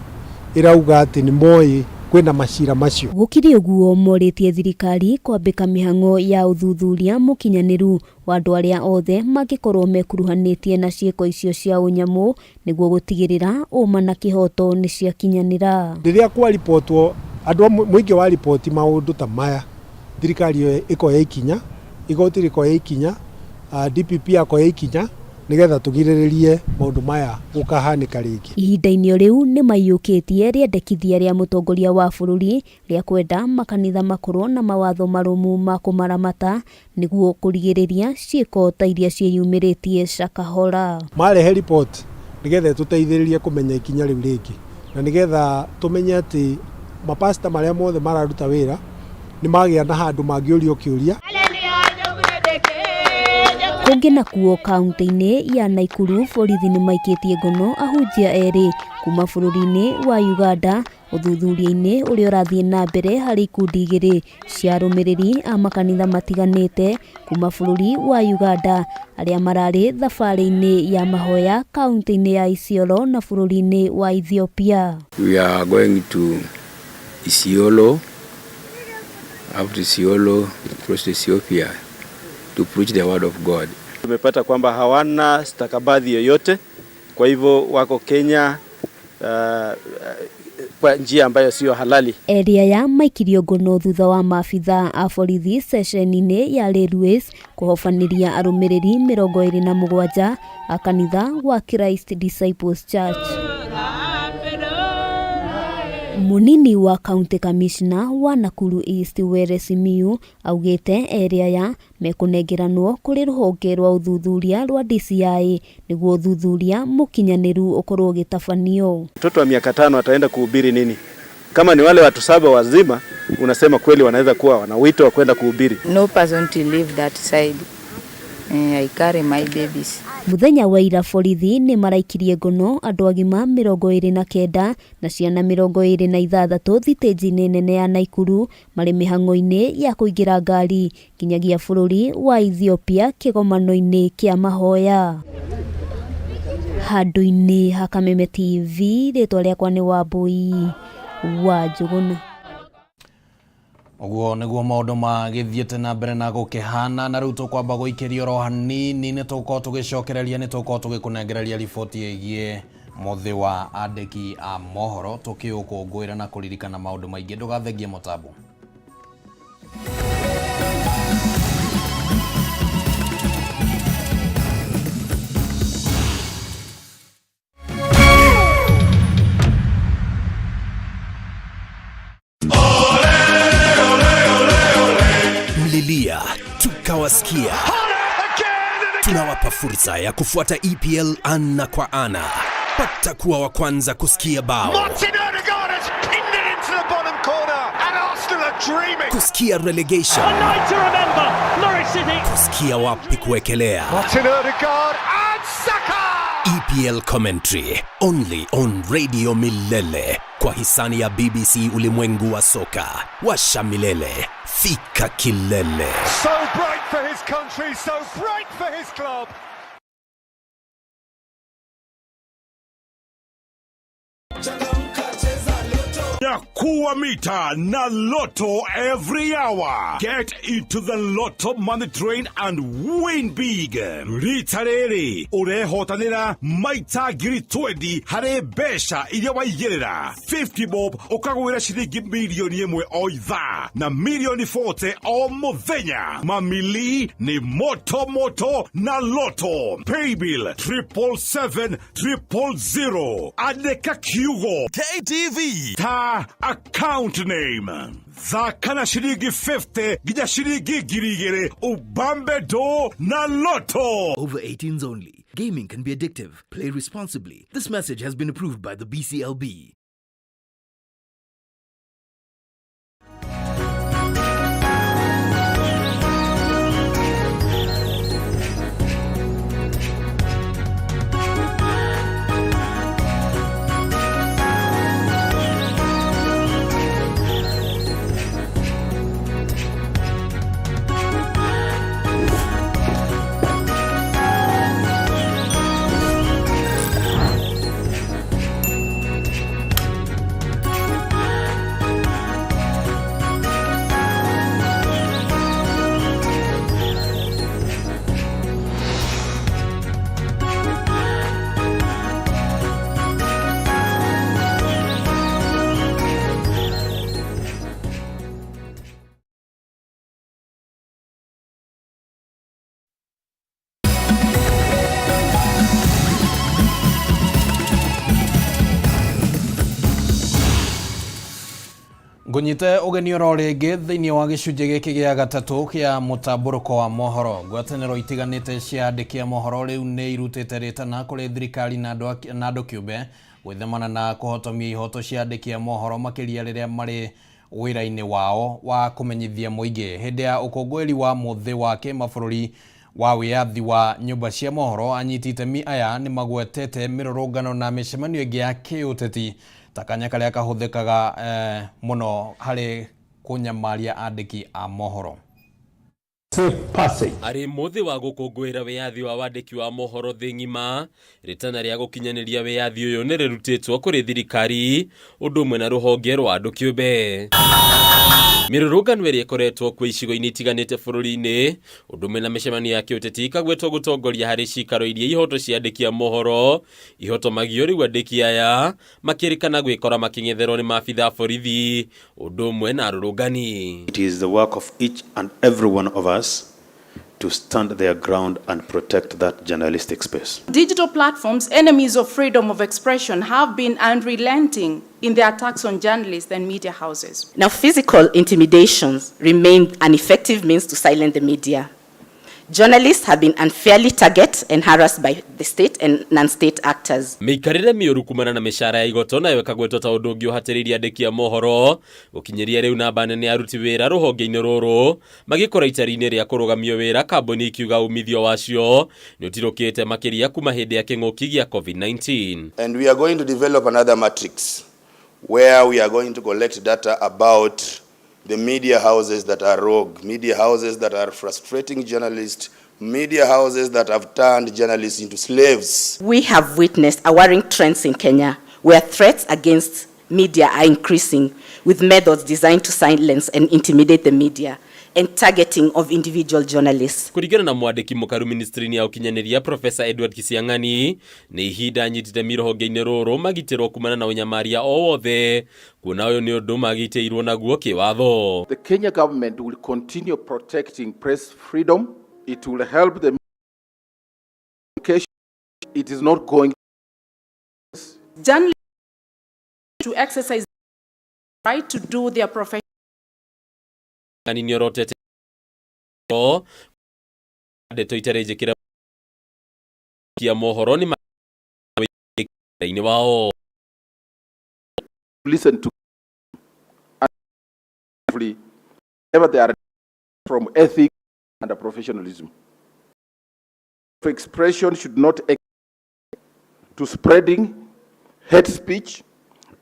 ĩrauga atĩ nĩ moĩ kwĩna macira macio. Gũkĩrĩ ũguo, morĩtie thirikari kwambĩka mĩhang'o ya ũthuthuria mũkinyanĩru wa andũ arĩa othe mangĩkorwo mekuruhanĩtie na ciĩko icio cia ũnyamũ nĩguo gũtigĩrĩra ũma na kĩhoto nĩ ciakinyanĩra. Rĩrĩa kwaribotwo andũ mũingĩ wa riboti maũndũ ta maya, thirikari ĩyo ĩkoya ikinya, igoti rĩkoya ikinya, DPP akoya ikinya nĩgetha tũgirĩrĩrie maũndũ maya gũkahanĩka rĩngĩ. Ihinda-inĩ o rĩu nĩ maiyũkĩtie rĩendekithia rĩa mũtongoria wa bũrũri rĩa kwenda makanitha makorwo na mawatho marũmu ma kũmaramata nĩguo kũrigĩrĩria ciĩko ta iria ciĩyumĩrĩtie Shakahola. Marehe report nĩgetha ĩtũteithĩrĩrie kũmenya ikinya rĩu rĩngĩ, na nĩgetha tũmenye atĩ mapasta marĩa mothe mararuta wĩra nĩ magĩa na handũ mangĩũrio kĩũria. Kũngĩ nakuo kaunti-inĩ ya Naikuru borithi nĩ maikĩtie ngono ahunjia erĩ kuma bũrũri-inĩ wa Uganda ũthuthuria-inĩ ũrĩa ũrathiĩ na mbere harĩ ikundi igĩrĩ cia arũmĩrĩri a makanitha matiganĩte kuma bũrũri wa Uganda arĩa mararĩ thabarĩ-inĩ ya mahoya kaunti-inĩ ya Isiolo na bũrũri-inĩ wa Ethiopia. We are going to Isiolo, after Isiolo, cross to Ethiopia to preach the word of God. Tumepata kwamba hawana stakabadhi yoyote, kwa hivyo wako Kenya kwa njia ambayo sio halali. Erĩ aya maikirio ngono thutha wa maabithaa a borithi ceceni-inĩ ya Railways kũhobanĩria arũmĩrĩri 27 a kanitha wa Christ Disciples Church. Mũnini wa County Commissioner wa Nakuru East Were Simiyu augĩte erĩ aya mekũnengeranwo kũrĩ rũhonge rwa ũthuthuria rwa DCI nĩguo ũthuthuria mũkinyanĩru ũkorwo ũgĩtabanio. Mtoto wa miaka 5 ataenda kuhubiri nini? Kama ni wale watu 7 wazima, unasema kweli wanaweza kuwa wana wito wa kwenda kuhubiri. No person to leave that side. I carry my babies. Mũthenya wa ira borithi nĩ maraikirie ngono andũ agima 29 na ciana 26 thitĩnji-inĩ nene ya Naikuru marĩ mĩhang'o-inĩ ya kũingĩra ngari nginyagia bũrũri wa Ethiopia kĩgomano-inĩ kĩa mahoya. Handũ-inĩ ha Kameme TV, rĩtwa rĩakwa nĩ Wambui wa Njũgũna. Ũguo nĩguo maũndũ magĩthiĩte na mbere na gũkĩhana na rĩu tũkwamba gũikĩria oro hanini nĩ tũgũkorwo tũgĩcokereria nĩ tũgũkorwo tũgĩkũnengereria riboti ĩgiĩ mũthĩ wa andĩki a mohoro tũkĩũkũngũĩra na kũririkana maũndũ maingĩ. Ndũgathengie mũtambo. Mlilia tukawasikia. Tunawapa fursa ya kufuata EPL ana kwa ana. Pata kuwa wa kwanza kusikia bao, Martin Odegaard has pinned it into the bottom corner, and Arsenal are dreaming. kusikia relegation, A night to remember, Norwich City. kusikia wapi kuwekelea. Martin Odegaard and Saka. EPL commentary only on Radio Milele kwa hisani ya BBC Ulimwengu wa Soka. Washa milele, fika kilele. So bright for his country, so bright for his club. Nyakuwa mita na Lotto every hour. Get into the Lotto money train and win big. Rita rĩrĩ ũrehotanĩra maita 20,000 harĩ mbeca iria waigĩrĩra 50 bob ũkagwĩra ciringi 1 mirioni o ithaa na 40 mirioni o mũthenya. Mamili ni moto moto na Lotto. Paybill 777 000. Andĩka kiugo KTV ta account name. Thaka na ciringi 50 nginya ciringi 2,000 ubambe do na Lotto. Over 18s only. Gaming can be addictive. Play responsibly. This message has been approved by the BCLB. Ngũnyite ũgeni oro rĩngĩ thĩinĩ wa gĩcunjĩ gĩkĩ gĩa gatatũ kĩa mũtambũrũko wa mohoro. Ngwatanĩro itiganĩte cia andĩki a mohoro rĩu nĩ irutĩte rĩtana kũrĩ thirikari na andũ kĩũmbe gwĩthemana na kũhotomia ihoto cia andĩki a mohoro makĩria rĩrĩa marĩ wĩra-inĩ wao wa kũmenyithia mũingĩ. Hĩndĩ ya ũkũngũĩri wa mũthĩ wa kĩmabũrũri wa wĩyathi wa nyũmba cia mohoro, anyiti itemi aya nĩ magwetete mĩrũrũngano na mĩcemanio ĩngĩ ya kĩũteti ta kanya karĩa kahũthĩkaga mũno harĩ kũnyamaria andĩki a mohoro. Arĩ mũthĩ wa gũkũngũĩra wĩyathi wa wandĩki wa mohoro thĩ ng'ima, rĩtana rĩa gũkinyanĩria wĩyathi ũyũ nĩ rĩrutĩtwo kũrĩ thirikari ũndũ ũmwe na rũhonge rwa andũ kĩũmbe. Mĩrũrũngano ĩrĩa ĩkoretwo kuo icigo-inĩ itiganĩte bũrũri-inĩ ũndũ ũmwe na mĩcemanio ya kĩũteti ikagwetwo gũtongoria harĩ cikaro iria ihoto cia andĩki a mohoro ihotomagio rĩu andĩki aya makĩrĩkana gwĩkora makĩng'etherwo nĩ maabitha a borithi ũndũ ũmwe na arũrũngani. It is the work of each and every one of us to stand their ground and protect that journalistic space. Digital platforms, enemies of freedom of expression, have been unrelenting in their attacks on journalists and media houses. Now, physical intimidations remain an effective means to silence the media. Journalists have been unfairly targeted and harassed by the state and non-state actors. Mĩikarĩre mĩũru kumana na mĩcara ya igoto nayo ĩkagwetwo ta ũndũ ũngĩ ũhatĩrĩirie andĩki a mohoro gũkinyĩria rĩu namba nene ya aruti wĩra rũhonge-inĩ rũrũ magĩkora itari-inĩ rĩa kũrũgamio wĩra kambuni ikiuga umithio wacio nĩ ũtirũkĩte makĩria kuma hĩndĩ ya kĩng'ũki gĩa COVID-19. And we are going to develop another matrix where we are going to collect data about the media houses that are rogue, media houses that are frustrating journalists, media houses that have turned journalists into slaves. We have witnessed a worrying trends in Kenya where threats against media are increasing with methods designed to silence and intimidate the media and targeting of individual journalists. Kũringana na mwandĩki mũkaru ministry-inĩ ya ũkinyanĩria Professor Edward Kisiang'ani nĩ ihinda anyitĩte rũhonge-inĩ rũrũ magitĩrwo kumana na ũnyamaria o wothe kuona ũyũ nĩ ũndũ magitĩirwo naguo kĩwatho. The Kenya government will continue protecting press freedom. It will help the communication. It is not going Journalists to exercise the right to do their profession. Ng'ani nĩorotete ndeto itarĩ njĩkĩre kia mohoro nĩ inĩ wao. Listen to whenever they are from ethics and professionalism. Expression should not to spreading hate speech,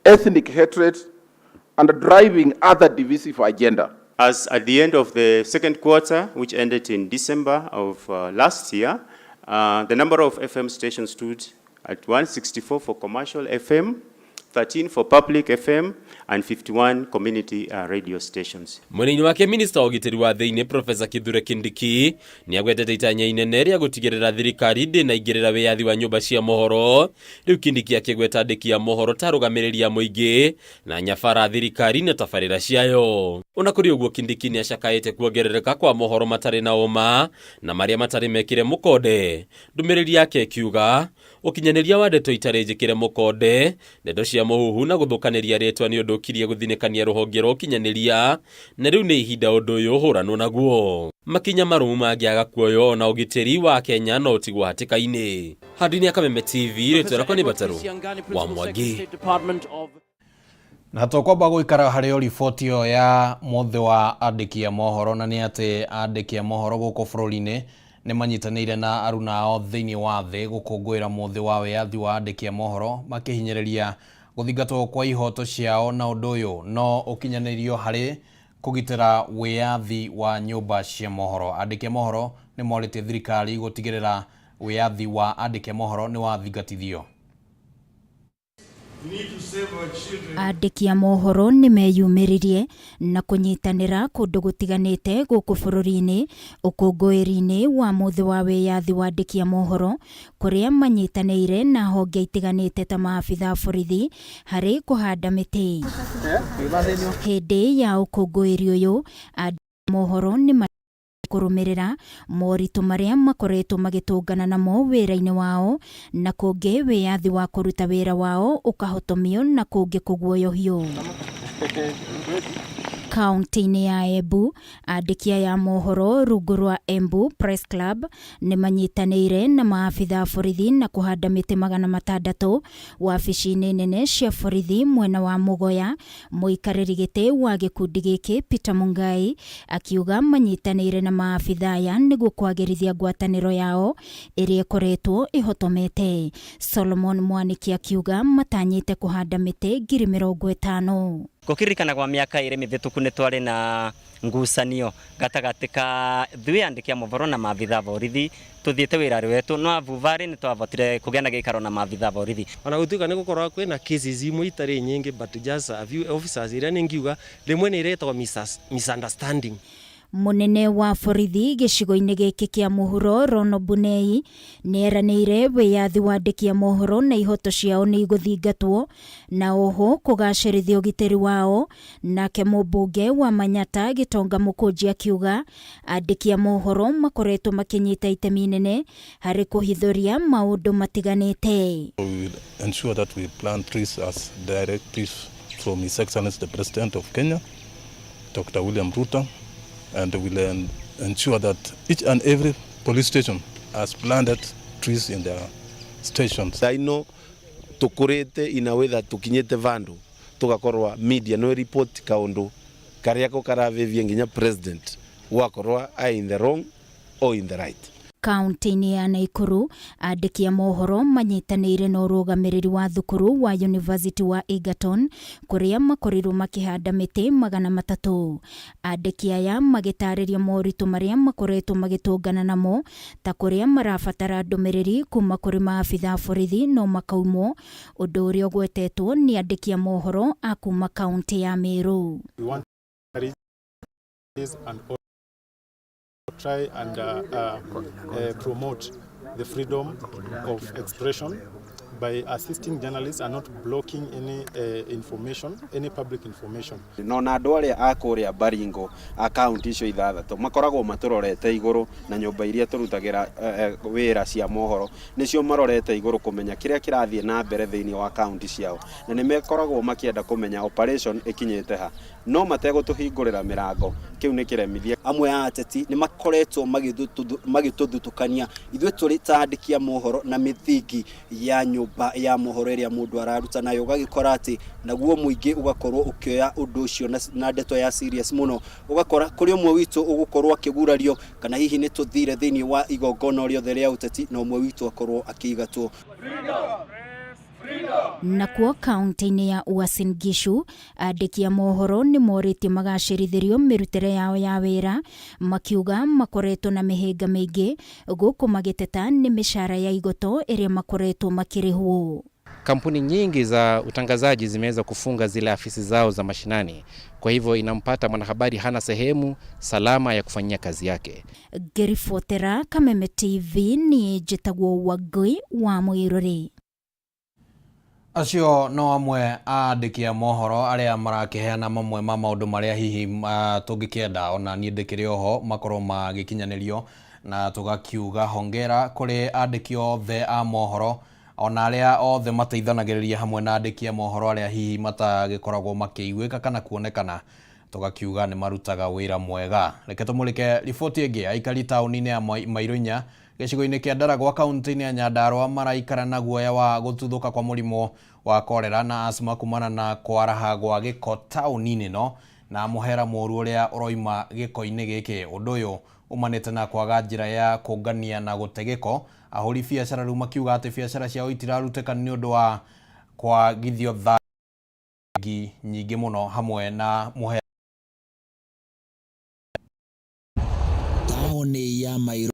ethnic hatred, and driving other divisive agenda. As at the end of the second quarter, which ended in December of last year, the number of FM stations stood at 164 for commercial FM, 13 for public FM, and 51 community radio stations. Mwena-inĩ wake minista wa ũgitĩri wa thĩinĩ Professor Kithure Kindiki nĩ agwetete itanya inene rĩa gũtigĩrĩra thirikari ndĩnaingĩrĩra wĩyathi wa nyũmba cia mohoro. Rĩu Kindiki akĩgweta andĩki a mohoro ta arũgamĩrĩri a mũingĩ na nyabara thirikari na tabarĩra ciayo. Ona kũrĩ ũguo Kindiki nĩ acakaĩte kuongerereka kwa mohoro matarĩ na ũma na marĩa matarĩ mekĩre mũkonde. Ndũmĩrĩri yake ĩkiuga ũkinyanĩria wa ndeto itarĩ njĩkĩre mũkonde, ndeto cia mũhuhu na gũthũkanĩria rĩtwa nĩ ũndũ ũkirie gũthinĩkania rũhonge rwa ũkinyanĩria na rĩu nĩ ihinda ũndũ ũyũ ũhũranwo naguo. Makinya marũmu mangĩaga kuoywo ona ũgitĩri wa Kenya no ũtigwo hatĩka-inĩ. Handũ-inĩ ya Kameme TV rĩtwa rĩakwa nĩ Batarũ wa Mwangi. Na tũkwamba gũikara harĩ o riboti ĩyo ya mũthĩ wa andĩki a mohoro, na nĩ atĩ andĩki a mohoro gũkũ bũrũri-inĩ nĩ manyitanĩire na aruna ao thĩinĩ wa thĩ gũkũngũĩra mũthĩ wa wĩyathi wa andĩki a mohoro makĩhinyĩrĩria gũthingatwo kwa ihoto ciao, na ũndũ ũyũ no ũkinyanĩrio harĩ kũgitĩra wĩyathi wa nyũmba cia mohoro. Andĩki a mohoro nĩ morĩtie thirikari gũtigĩrĩra wĩyathi wa andĩki a mohoro nĩ wathingatithio. Andĩki a mohoro nĩ meyumĩririe na kũnyitanĩra kũndũ gũtiganĩte gũkũ bũrũri-inĩ ũkũngũĩri-inĩ wa mũthĩ wa wĩyathi wa andĩki a mohoro, kũrĩa manyitanĩire na honge itiganĩte ta maabitha a borithi harĩ kũhanda mĩtĩ. Hĩndĩ ya ũkũngũĩri ũyũ, andĩki a mohoro nĩ kũrũmĩrĩra moritũ marĩa makoretwo magĩtũngana namo wĩra-inĩ wao, na kũngĩ wĩyathi wa kũruta wĩra wao ũkahotomio na kũngĩ kũguoyohio. Kaunti-inĩ ya Embu, andĩki aya a mohoro rungu rwa Embu Press Club nĩ manyitanĩire na maabitha a borithi na kũhanda mĩtĩ 600 wabici-inĩ nene cia borithi mwena wa Mũgoya. Mũikarĩri gĩtĩ wa gĩkundi gĩkĩ Peter Mungai akiuga manyitanĩire na maabitha aya nĩguo kwagĩrithia ngwatanĩro yao ĩrĩa ĩkoretwo ĩhotomete. Solomon Mwaniki akiuga matanyĩte kũhanda mĩtĩ 50,000. Gũkĩririkana gwa mĩaka ĩrĩ mĩhĩtũku nĩ twarĩ na ngucanio gatagatĩ ka ithuĩ andĩki a mohoro na maabitha a borithi tũthiĩte wĩra wetu no avuvarĩ nĩ twavotire kũgĩa na gĩikaro na maabitha a borithi. Ona gũtuĩka nĩ gũkoragwo kwĩna cases imwe itarĩ nyingĩ, but just a few officers iria ningiuga rĩmwe nĩ iretagwo misunderstanding. Mũnene wa borithi gĩcigo-inĩ gĩkĩ kĩa mũhuro Rono Bunei nĩ eranĩire wĩyathi wa andĩki a mohoro na ihoto ciao nĩ igũthingatwo na oho kũgacĩrithia ũgitĩri wao. Nake mũmbunge wa Manyata Gĩtonga Mũkũnji akiuga andĩki a mohoro makoretwo makĩnyita itemi inene harĩ kũhithũria maũndũ matiganĩte. We will ensure that we plant trees as directives from His Excellency the President of Kenya, Dr. William Ruto, and we will ensure that each and every police station has planted trees in their stations. Thaino tukurite in a way that tukinyite vandu tugakorwa media no report kaundu karia ko karavivia nginya president wakorwa ai in the wrong or in the right. Kaunti-inĩ ya Naikuru andĩki a mohoro manyitanĩire na ũrũgamĩrĩri wa thukuru wa University wa Egerton kũrĩa makorirwo makĩhanda mĩtĩ 300. Andĩki aya magĩtarĩria moritũ marĩa makoretwo magĩtũngana namo ta kũrĩa marabatara ndũmĩrĩri kuma kũrĩ maabitha a borithi no makaumwo, ũndũ ũrĩa ũgwetetwo nĩ andĩki a mohoro a kuma kaunti ya Meru. We want and try and promote the freedom of expression by assisting journalists and not blocking any information, any public information. No na andũ arĩa a kũrĩa Baringo a kaunti icio ithathatũ makoragwo matũrorete igũrũ na nyũmba iria tũrutagĩra wĩra cia mohoro nĩcio marorete igũrũ kũmenya kĩrĩa kĩrathiĩ na mbere thĩinĩ wa kaunti ciao, na nĩ mekoragwo makĩenda kũmenya operation ĩkinyĩte ha, no mategũtũhingũrĩra mĩrango kĩu nĩ kĩremithia. Amwe a ateti nĩ makoretwo magĩtũthutũkania ithuĩ tũrĩ ta andĩki a mohoro na mĩthingi ya nyũmba ya mohoro ĩrĩa mũndũ araruta nayo, ũgagĩkora atĩ naguo mũingĩ ũgakorwo ũkĩoya ũndũ ũcio na ndeto ya serious mũno, ũgakora kũrĩ ũmwe witũ ũgũkorwo akĩgurario kana hihi nĩ tũthire thĩinĩ wa igongona rĩothe rĩa ũteti na ũmwe witũ akorwo akĩigatwo. Nakuo kaunti-inĩ ya Uasin Gishu andĩki a mohoro nĩ morĩtio magacĩrithĩrio mĩrutĩre yao ya wĩra, makiuga makoretwo na mĩhĩnga mĩingĩ gũkũ magĩteta nĩ mĩcara ya igoto ĩrĩa makoretwo makĩrĩhwo. Kampuni nyingi za utangazaji zimeweza kufunga zile afisi zao za mashinani, kwa hivyo inampata mwanahabari hana sehemu salama ya kufanyia kazi yake. Ngĩribotera Kameme TV niĩ njĩtagwo Wangui wa Mũirũrĩ. Acio no amwe a andĩki a mohoro arĩa marakĩheana mamwe ma maũndũ marĩa hihi tũngĩkĩenda ona niĩ ndĩkĩrĩ oho makorwo magĩkinyanĩrio, na tũgakiuga hongera kũrĩ andĩki othe a mohoro ona arĩa othe mateithanagĩrĩria hamwe na andĩki a mohoro arĩa hihi matagĩkoragwo makĩiguĩka kana kuonekana, tũgakiuga nĩ marutaga wĩra mwega. Reke tũmũrĩke riboti ĩngĩ. Aikari taũni-inĩ ya Mairu-Inya gĩcigo-inĩ kĩa Ndaragwa kaunti-inĩ ya Nyandarua maraikara na guoya wa gũtuthũka kwa mũrimũ wa korera na asthma kumana na kwaraha gwa gĩko taũni-inĩ ĩno na mũhera mũru ũrĩa ũroima gĩko-inĩ gĩkĩ. Ũndũ ũyũ umanĩte na kwaga njĩra ya kũngania na gũte gĩko. Ahũri biacara rĩu makiuga atĩ biacara ciao itirarutĩka nĩ ũndũ wa kwagithio thangi nyingĩ mũno hamwe na mũhera. Taũni ya Mairu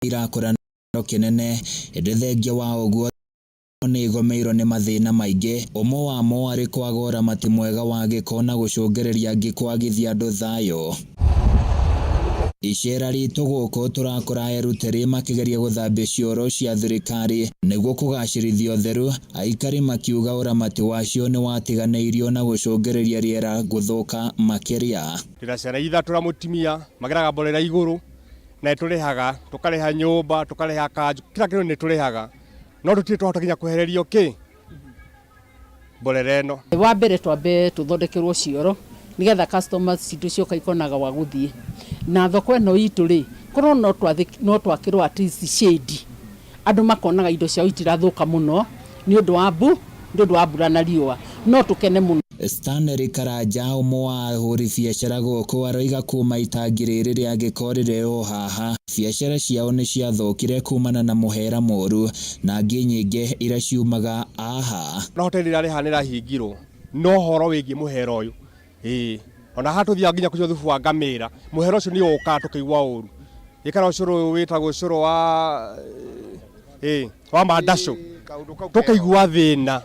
irakũra na kĩnene ĩndĩ thengia wa ũguo nĩ ĩgomeirwo nĩ mathĩna maingĩ, ũmwe wamo arĩ kwaga ũramati mwega wa gĩko na gũcũngĩrĩria angĩ kwagithia andũ thayũ. Icera ritũ gũkũ tũrakora erutĩri makĩgeria gũthambia cioro cia thirikari nĩguo kũgacĩrithia ũtheru, aikari makiuga ũramati wacio nĩ watiganĩirio na gũcũngĩrĩria rĩera gũthũka makĩria. Ndĩna ciana ithatũ na mũtumia mageraga mborera igũrũ na nĩtũrĩhaga, tũkarĩha nyũmba, tũkarĩha kanjũ, kila kĩndũ nĩtũrĩhaga, no tũtirĩ twahota nginya kwehererio kĩ mborera ĩno. Wa mbere twambe tũthondekerwo cioro nĩgetha customers citũ cioka ikonaga gwa gũthiĩ, na thoko ĩno itũ rĩ korwo no twakĩrwo at least shade, andũ makonaga indo ciao itirathũka mũno nĩ ũndũ wa mbu, nĩ ũndũ wa mbura na riũa, no tũkene mũno. Stanley Karanja ũmwe wa ahũri biacara gũkũ aroiga kuma itangi rĩrĩ rĩa gĩko rĩrĩ o haha biacara ciao nĩ ciathũkire kumana na mũhera mũru na ngĩ nyingĩ iria ciumaga aha. Na hoteli ĩrĩa rĩha nĩrahingirwo no ũhoro wĩgiĩ mũhera ũyũ, ĩĩ ona haha tũthiaga nginya kũnyua thubu wa ngamĩra, mũhera ũcio nĩ ũkaga tũkaigua ũru, ĩkara ũcũrũ ũyũ wĩtagwo ũcũrũ wa ĩĩ wa mandacũ, tũkaigua thĩna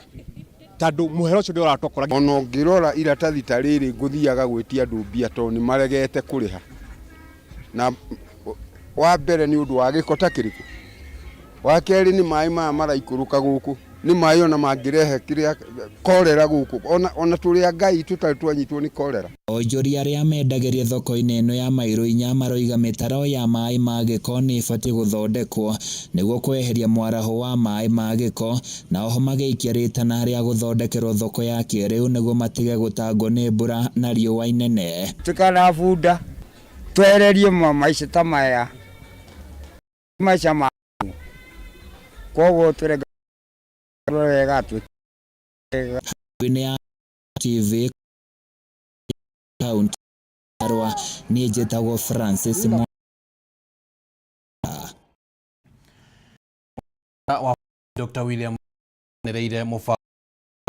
tondũ mũhera ũcio nĩ ũratũkora. Ona ũngĩrora iratathi ta rĩrĩ ngũthiaga gwĩtia andũ mbia tondũ nĩ maregete kũrĩha, na wa mbere nĩ ũndũ wa gĩko ta kĩrĩkũ, wa kerĩ nĩ maĩ maya maraikũrũka gũkũ, nĩ maĩ ona mangĩrehe kĩrĩa korera gũkũ, ona tũrĩ a Ngai tũtarĩ twanyitwo nĩ korera. Onjoria arĩa mendagĩria thoko-inĩ ĩno ya Mairũ Inya maroiga mĩtaro ya maĩ ma gĩko nĩ ĩbatiĩ gũthondekwo nĩguo kweheria mwaraho wa maĩ ma gĩko, na oho magĩikia rĩtana rĩa gũthondekerwo thoko ya kĩrĩu nĩguo matige gũtangwo nĩ mbura na riũa inene. Tukana bunda twehererie maica ta maya Maica ma koguo twĩre wega Nĩ ya TV kaunti Arua niĩ njĩtagwo Francis Mwa wa Dr. William nereire mũbango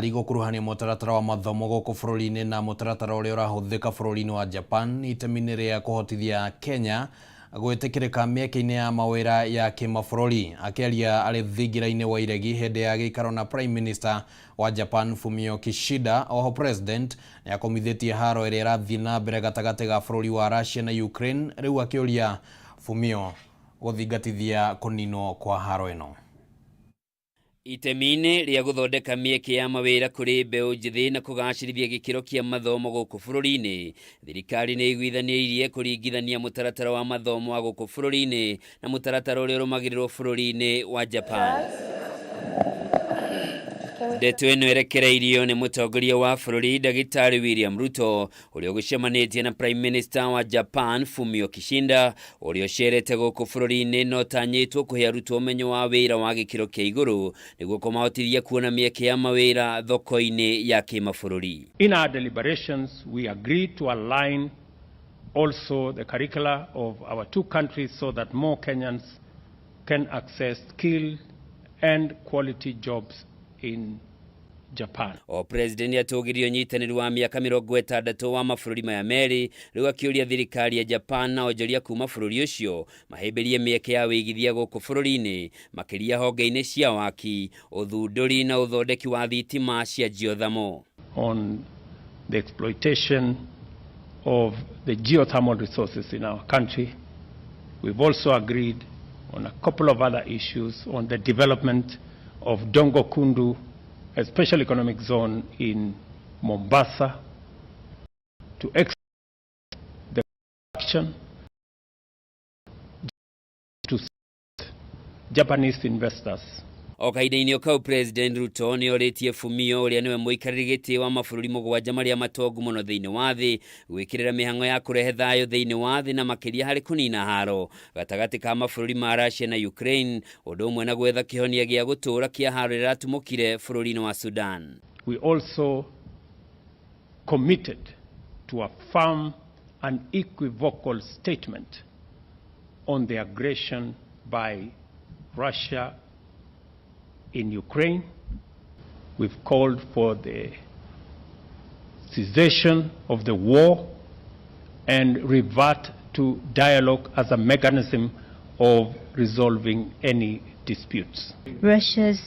gũkuruhania mũtaratara wa mathomo gũkũ bũrũri-inĩ na mũtaratara ũrĩa ũrahũthĩka bũrũri-inĩ wa Japan itemi-inĩ rĩa kũhotithia Kenya gwĩtĩkĩrĩka mĩeke-inĩ ya mawĩra ya kĩmabũrũri. Akĩaria arĩ thingira-inĩ wa iregi hĩndĩ ya gĩikaro na Prime Minister wa Japan Fumio Kishida, oho President nĩakomithĩtie haro ĩrĩa ĩrathiĩ na mbere gatagatĩ ga bũrũri wa Russia na Ukraine, rĩu akĩũria Fumio gũthingatithia kũninwo kwa haro ĩno. Itemi-inĩ rĩa gũthondeka mĩeke ya mawĩra kũrĩ mbeũ njĩthĩ na kũgacĩrithia gĩkĩro kĩa mathomo gũkũ bũrũri-inĩ, thirikari nĩ ĩiguithanĩirie kũringithania mũtaratara wa mathomo wa gũkũ bũrũri-inĩ na mũtaratara ũrĩa ũrũmagĩrĩrwo bũrũri-inĩ wa Japan. Ndeto ĩno ĩrekereirio nĩ mũtongoria wa bũrũri Ndagĩtarĩ William Ruto ũrĩa ũgĩcemanĩtie na Prime Minister wa Japan Fumio Kishida ũrĩa ũcerete gũkũ bũrũri-inĩ na ũtanyĩtwo kũhe arutwo ũmenyo wa wĩra wa gĩkĩro kĩa igũrũ nĩguo kũmahotithia kuona mĩeke ya mawĩra thoko-inĩ ya kĩmabũrũri. In our deliberations, we agreed to align also the curricula of our two countries so that more Kenyans can access skilled and quality jobs in Japan. O president nĩatũgĩrio ũnyitanĩri wa mĩaka 60 wa mabũrũri maya merĩ rĩu akĩũria thirikari ya Japan na onjoria kuma bũrũri ũcio mahĩmbĩrie mĩeke ya wĩigithia gũkũ bũrũri-inĩ makĩria honge-inĩ cia waki, ũthundũri na ũthondeki wa thitima cia geothermal. On the exploitation of the geothermal resources in our country, we've also agreed on a couple of other issues on the development of Dongo Kundu, a special economic zone in Mombasa, to export the production to Japanese investors. O kahinda-inĩ o kau President Ruto nĩ orĩtie Fumio ũrĩa nĩwe mũikarĩri gĩtĩ wa mabũrũri 7 marĩa matongu mũno thĩinĩ wa thĩ gwĩkĩrĩra mĩhang'o ya kũrehe thayũ thĩinĩ wa thĩ na makĩria harĩ kũnina haro gatagatĩ ka mabũrũri ma Russia na Ukraine, ũndũ ũmwe na gwetha kĩhonia gĩa gũtũũra kĩa haro ĩrĩa ĩratumũkire bũrũri-inĩ wa Sudan. We also committed to a firm and unequivocal statement on the aggression by Russia in Ukraine. We've called for the cessation of the war and revert to dialogue as a mechanism of resolving any disputes. Russia's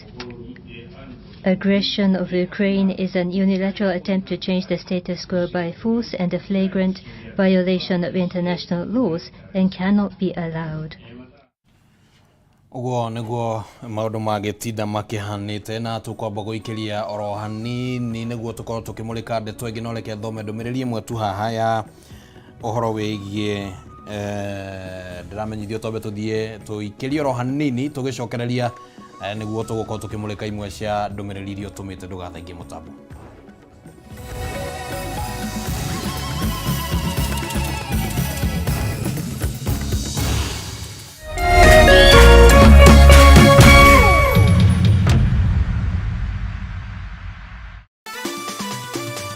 aggression of Ukraine is an unilateral attempt to change the status quo by force and a flagrant violation of international laws and cannot be allowed. Ũguo nĩguo maũndũ magĩtinda makĩhanĩte na tũkwamba gũikĩria oro hanini nĩguo tũkorwo tũkĩmũrĩka ndeto ĩngĩ, no reke thome ndũmĩrĩri ĩmwe tu haha ya ũhoro wĩgiĩ ndĩramenyithio twambe tũthiĩ tũikĩrie oro hanini tũgĩcokereria nĩguo tũgũkorwo tũkĩmũrĩka imwe cia ndũmĩrĩri iria ũtũmĩte ndũgathengie mũtambo.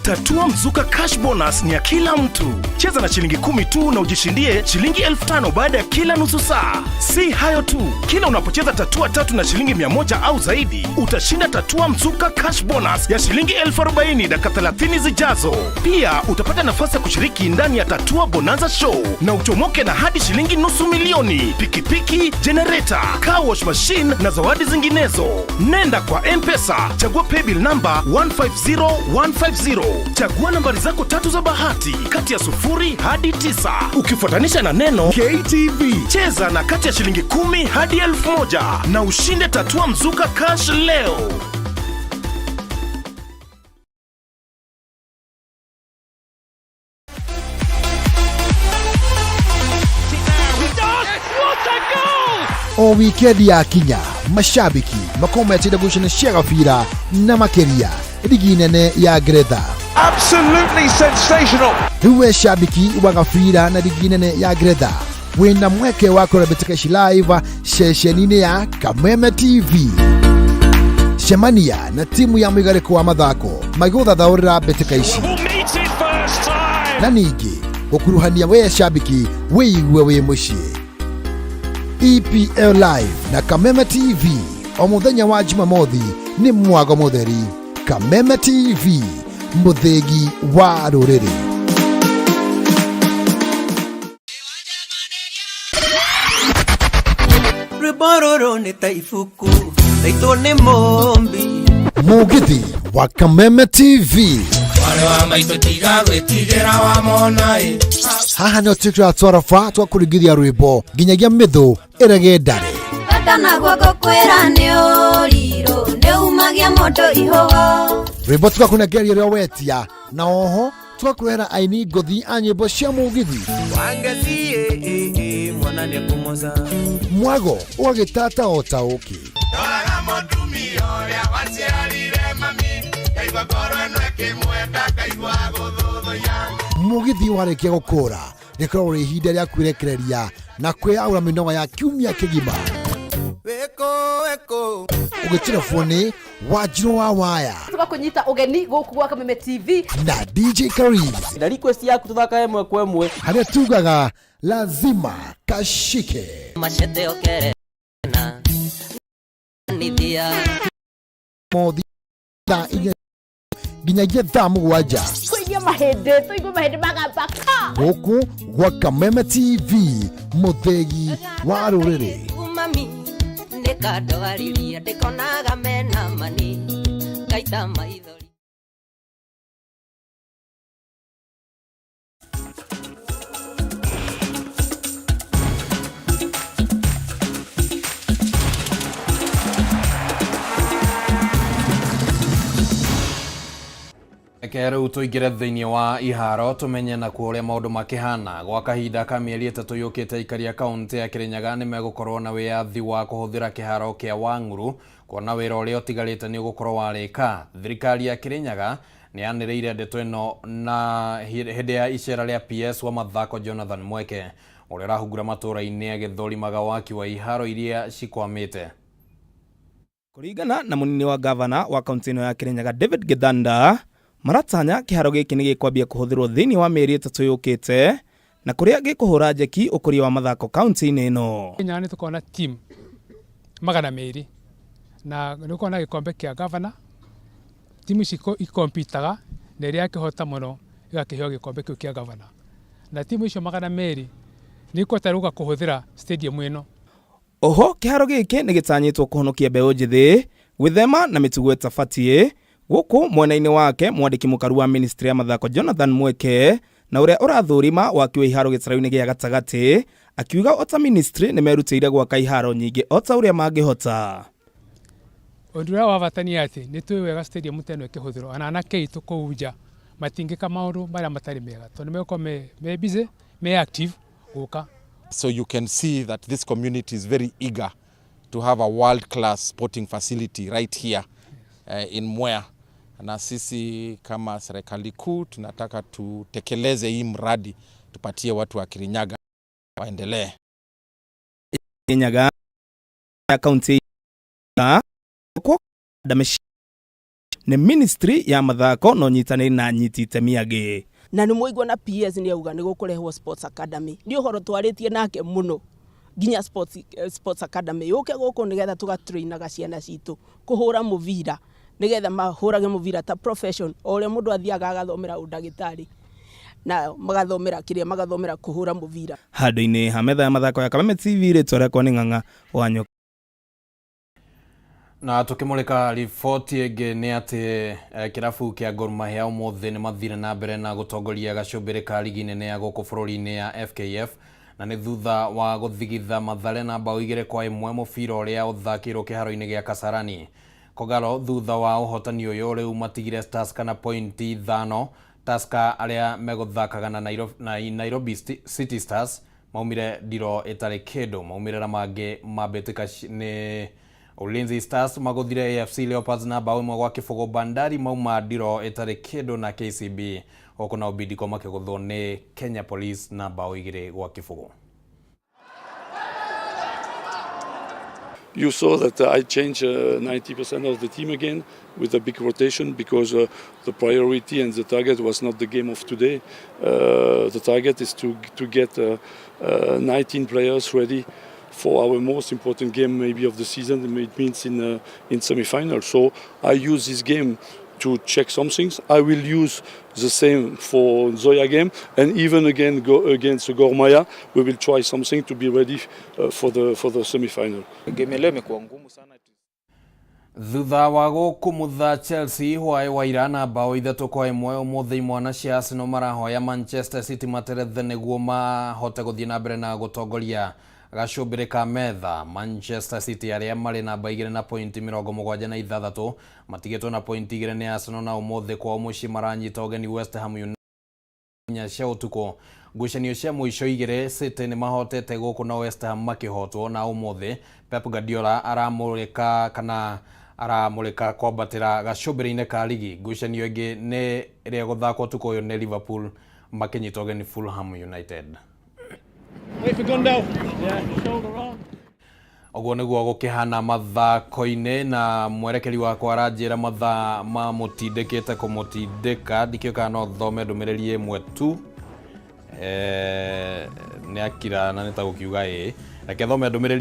Tatua Mzuka Cash Bonus ni ya kila mtu. Cheza na shilingi 10 tu na ujishindie shilingi 5,000 baada ya kila nusu saa. Si hayo tu, kila unapocheza tatua 3 na shilingi 100 au zaidi, utashinda Tatua Mzuka Cash Bonus ya shilingi 40,000 dakika 30 zijazo. Pia utapata nafasi ya kushiriki ndani ya Tatua Bonanza Show na uchomoke na hadi shilingi 500,000, pikipiki, generator, car wash machine na zawadi zinginezo. Nenda kwa M-Pesa, chagua paybill number 150150. Chagua nambari zako 3 za bahati kati ya 0 hadi 9 ukifuatanisha na neno KTV. Cheza na kati ya shilingi 10 hadi 1,000 na ushinde Tatua Mzuka Cash leo. O wikendi ya kinya mashabiki makorwo metĩire ngucanio cia gabira na makĩria ligi nene ya Ngeretha. Absolutely sensational. Rĩu we shabiki wa gabira na ligi nene ya Ngeretha Wĩna mweke wa kũrora mbĩtĩka ici live ceceni-inĩ ya Kameme TV. Cemania na timu ya mũigarĩko wa mathako magĩgũthathaũrĩra mbĩtĩka ici na ningĩ gũkuruhania we shabiki wĩigue wĩ mũciĩ. EPL Live na Kameme TV o mũthenya wa Jumamothi nĩ mwago mũtheri. Kameme TV, mũthĩgi wa rũrĩrĩ. Rwĩmbo rũrũ nĩ ta ibuku raitwo nĩ mũmbi. Mũgithi wa Kameme TV. Mwarĩ wa maitũ tiga gwĩtigĩra wamona ĩ. Haha nĩho twĩkĩraga twaraba twa kũringithia rwĩmbo nginyagia mĩthũ ĩrege ndare. Bata naguo ngũkwĩra nĩ ũrirũ nĩ umagia mũndũ ihũgo. Rwĩmbo tũgakũnengeria ũrĩa wetia na oho tũgakũrehera aini ngũthi a nyĩmbo cia mũgithi. Wangeci mwana nĩ kũmoca. Mwago ũgagĩtata o ta ũkĩ. Ndoraga mũtumia ũrĩa waciarire mami ngaigua ngoro ĩno ĩkĩmwenda ngaigua gũthũthũya. Mũgithi warĩkia gũkũra rĩkoragwo rĩ ihinda rĩa kwĩrekereria na kwĩyaũra mĩnoga ya kiumia kĩgima. Wĩkũ wĩkũ. Ũgĩtirabwo nĩ Wanjirũ wa Waya Tũgakũnyita ũgeni gũkũ gwa Kameme TV. na DJ Kariz. Na request yaku tũthakae ĩmwe kwa ĩmwe. Harĩa tugaga lazima kashike. Machete okere na nithia. Mothi thaa inya nginyagia thaa mũgwanja. Tũigue mahĩndĩ, tũigue mahĩndĩ magamba ka. Gũkũ gwa Kameme TV, mũthĩgi wa rũrĩrĩ. Mami ndĩkandwariria ndĩkonaga mena mani ngaita maithori. Reke rĩu tũingĩre thĩinĩ wa iharo tũmenye nakuo ũrĩa maũndũ makĩhana. Gwa kahinda ka mĩeri 3 yũkĩte aikari a kaũntĩ ya Kirinyaga nĩ megũkorwo na wĩyathi wa kũhũthĩra kĩharo kĩa Wang'uru kuona wĩra ũrĩa ũtigarĩte nĩ ũgũkorwo warĩka. Thirikari ya Kirinyaga nĩ yanĩrĩire ndeto ĩno na hĩndĩ ya icera rĩa PS wa mathako Jonathan Mweke ũrĩa ũrahungura matũũra-inĩ agĩthũrimaga waki wa iharo iria cikwamĩte. Kũringana na mũnini wa gavana wa kaũntĩ ĩno ya Kirinyaga David Githanda, maratanya kĩharo gĩkĩ nĩ gĩkwambia kũhũthĩrwo thĩinĩ wa mĩeri 3 yũkĩte na kũrĩa gĩkũhũra njeki ũkũria wa mathako kaũntĩ-inĩ ĩno. Kenya nĩ tũkorwo na team 200 na nĩ gũkorwo na gĩkombe kĩa gavana. Timu ici ikompitaga na ĩrĩa yakĩhota mũno ĩgakĩheo gĩkombe kĩu kĩa gavana, na timu icio 200 nĩ ikũhota rĩu kũhũthĩra stadium ĩno. Oho kĩharo gĩkĩ nĩ gĩtanyĩtwo kũhonokia mbeũ njĩthĩ gwĩthema na mĩtugo ĩtabatiĩ. Gũkũ mwena-inĩ wake mwandĩki mũkaru wa ministry ya mathako Jonathan Mweke na ũrĩa ũrathũrima waki wa iharo gĩtarũ-inĩ gĩa gatagatĩ akiuga ota ministry nĩ merutĩire gwaka iharo nyingĩ ota ũrĩa mangĩhota. Ũndũ ũrĩa wa bata nĩ atĩ nĩ tũĩ wega stadium ta ĩno ĩkĩhũthĩrwo ona anake aitũ kũu nja matingĩka maũndũ marĩa matarĩ mega tondũ nĩ megũkorwo me busy, me active gũka. So you can see that this community is very eager to have a world-class sporting facility right here in Mwea. Na sisi kama serikali kuu tunataka tutekeleze hii mradi, tupatie watu wa Kirinyaga waendelee. Kirinyaga kaunti ya nĩ ministry ya mathako no nyitanĩri na nyiti itemi angĩ. Na nĩ mwaigua na PS nĩ auga nĩ gũkũrehwo sports academy. Nĩ ũhoro twarĩtie nake mũno nginya sports academy yũke gũkũ nĩgetha tũgatrainaga ciana citũ kũhũra mũbira nĩgetha mahũrage mũbira ta profession o ũrĩa mũndũ athiaga agathomera ũndagĩtarĩ na magathomera kĩrĩa magathomera kũhũra mũbira. Handũ-inĩ ha metha ya mathako ya Kameme TV rĩtwa rĩakwa nĩ Ng'ang'a wa Nyoka. Na tukimulika riboti ĩngĩ nĩ atĩ kĩrabu kĩa Gor Mahia ũmũthĩ nĩ mathire na mbere na gũtongoria gacũmbĩrĩ ka ligi nene ya gũkũ bũrũri-inĩ ya FKF na nĩ thutha wa gũthigitha Mathare na bao 2-1 mũbira ũrĩa ũthakĩirwo kĩharo-inĩ gĩa Kasarani. Kogalo thutha wa ũhotani ũyũ rĩu matigire Stars kana pointi 5. Tusker arĩa megũthakaga na Nairobi City Stars maumire ndiro ĩtarĩ kĩndũ. Maumĩrĩra mangĩ ma mbĩtĩka nĩ Ulinzi Stars magũthire AFC Leopards na bao 1-0. Bandari mauma ndiro ĩtarĩ kĩndũ na KCB gũkũ nao Bidco makĩgũthwo nĩ Kenya Police na bao 2-0. You saw that I changed 90% of the team again with a big rotation because the priority and the target was not the game of today. The target is to get 19 players ready for our most important game maybe of the season. It means in semi-final. So I use this game to check some things. I will use the same for Nzoia game, and even again go against Gor Mahia, we will try something to be ready for the semi-final. Game leo imekuwa ngumu sana. Thutha wa gũkumutha Chelsea hwaĩ wa ira na bao 3-1, ũmũthĩ imwana cia Arsenal marahoya Manchester City materethe nĩguo mahote gũthiĩ na mbere na gũtongoria gacũmbĩrĩ ka metha. Manchester City arĩa marĩ namba 2 na pointi 76 matigĩtwo na pointi 2 nĩ Arsenal, na ũmũthĩ kwao mũciĩ maranyita ũgeni West Ham United 4 cia ũtukũ. Ngucanio cia mũico 2, City nĩ mahotete gũkũ na West Ham makĩhotwo, na ũmũthĩ Pep Guardiola aramũrĩka kana aramũrĩka kwambatĩra gacũmbĩrĩ-inĩ ka ligi. Ngucanio ĩngĩ nĩ ĩrĩa ĩgũthakwo ũtukũ ũyũ nĩ Liverpool makĩnyita ũgeni Fulham United. Wait for Gundo. Yeah, shoulder on. Ũguo nĩguo gũkĩhana mathako-inĩ, na mwerekeri wakwa aranjĩra mathaa mamũtindĩkĩte kũmũtindĩka. Ndikĩũĩ kana no thome ndũmĩrĩri ĩmwe tu. Nĩ akira na nĩ ta gũkiuga ĩĩ, reke thome ndũmĩrĩri.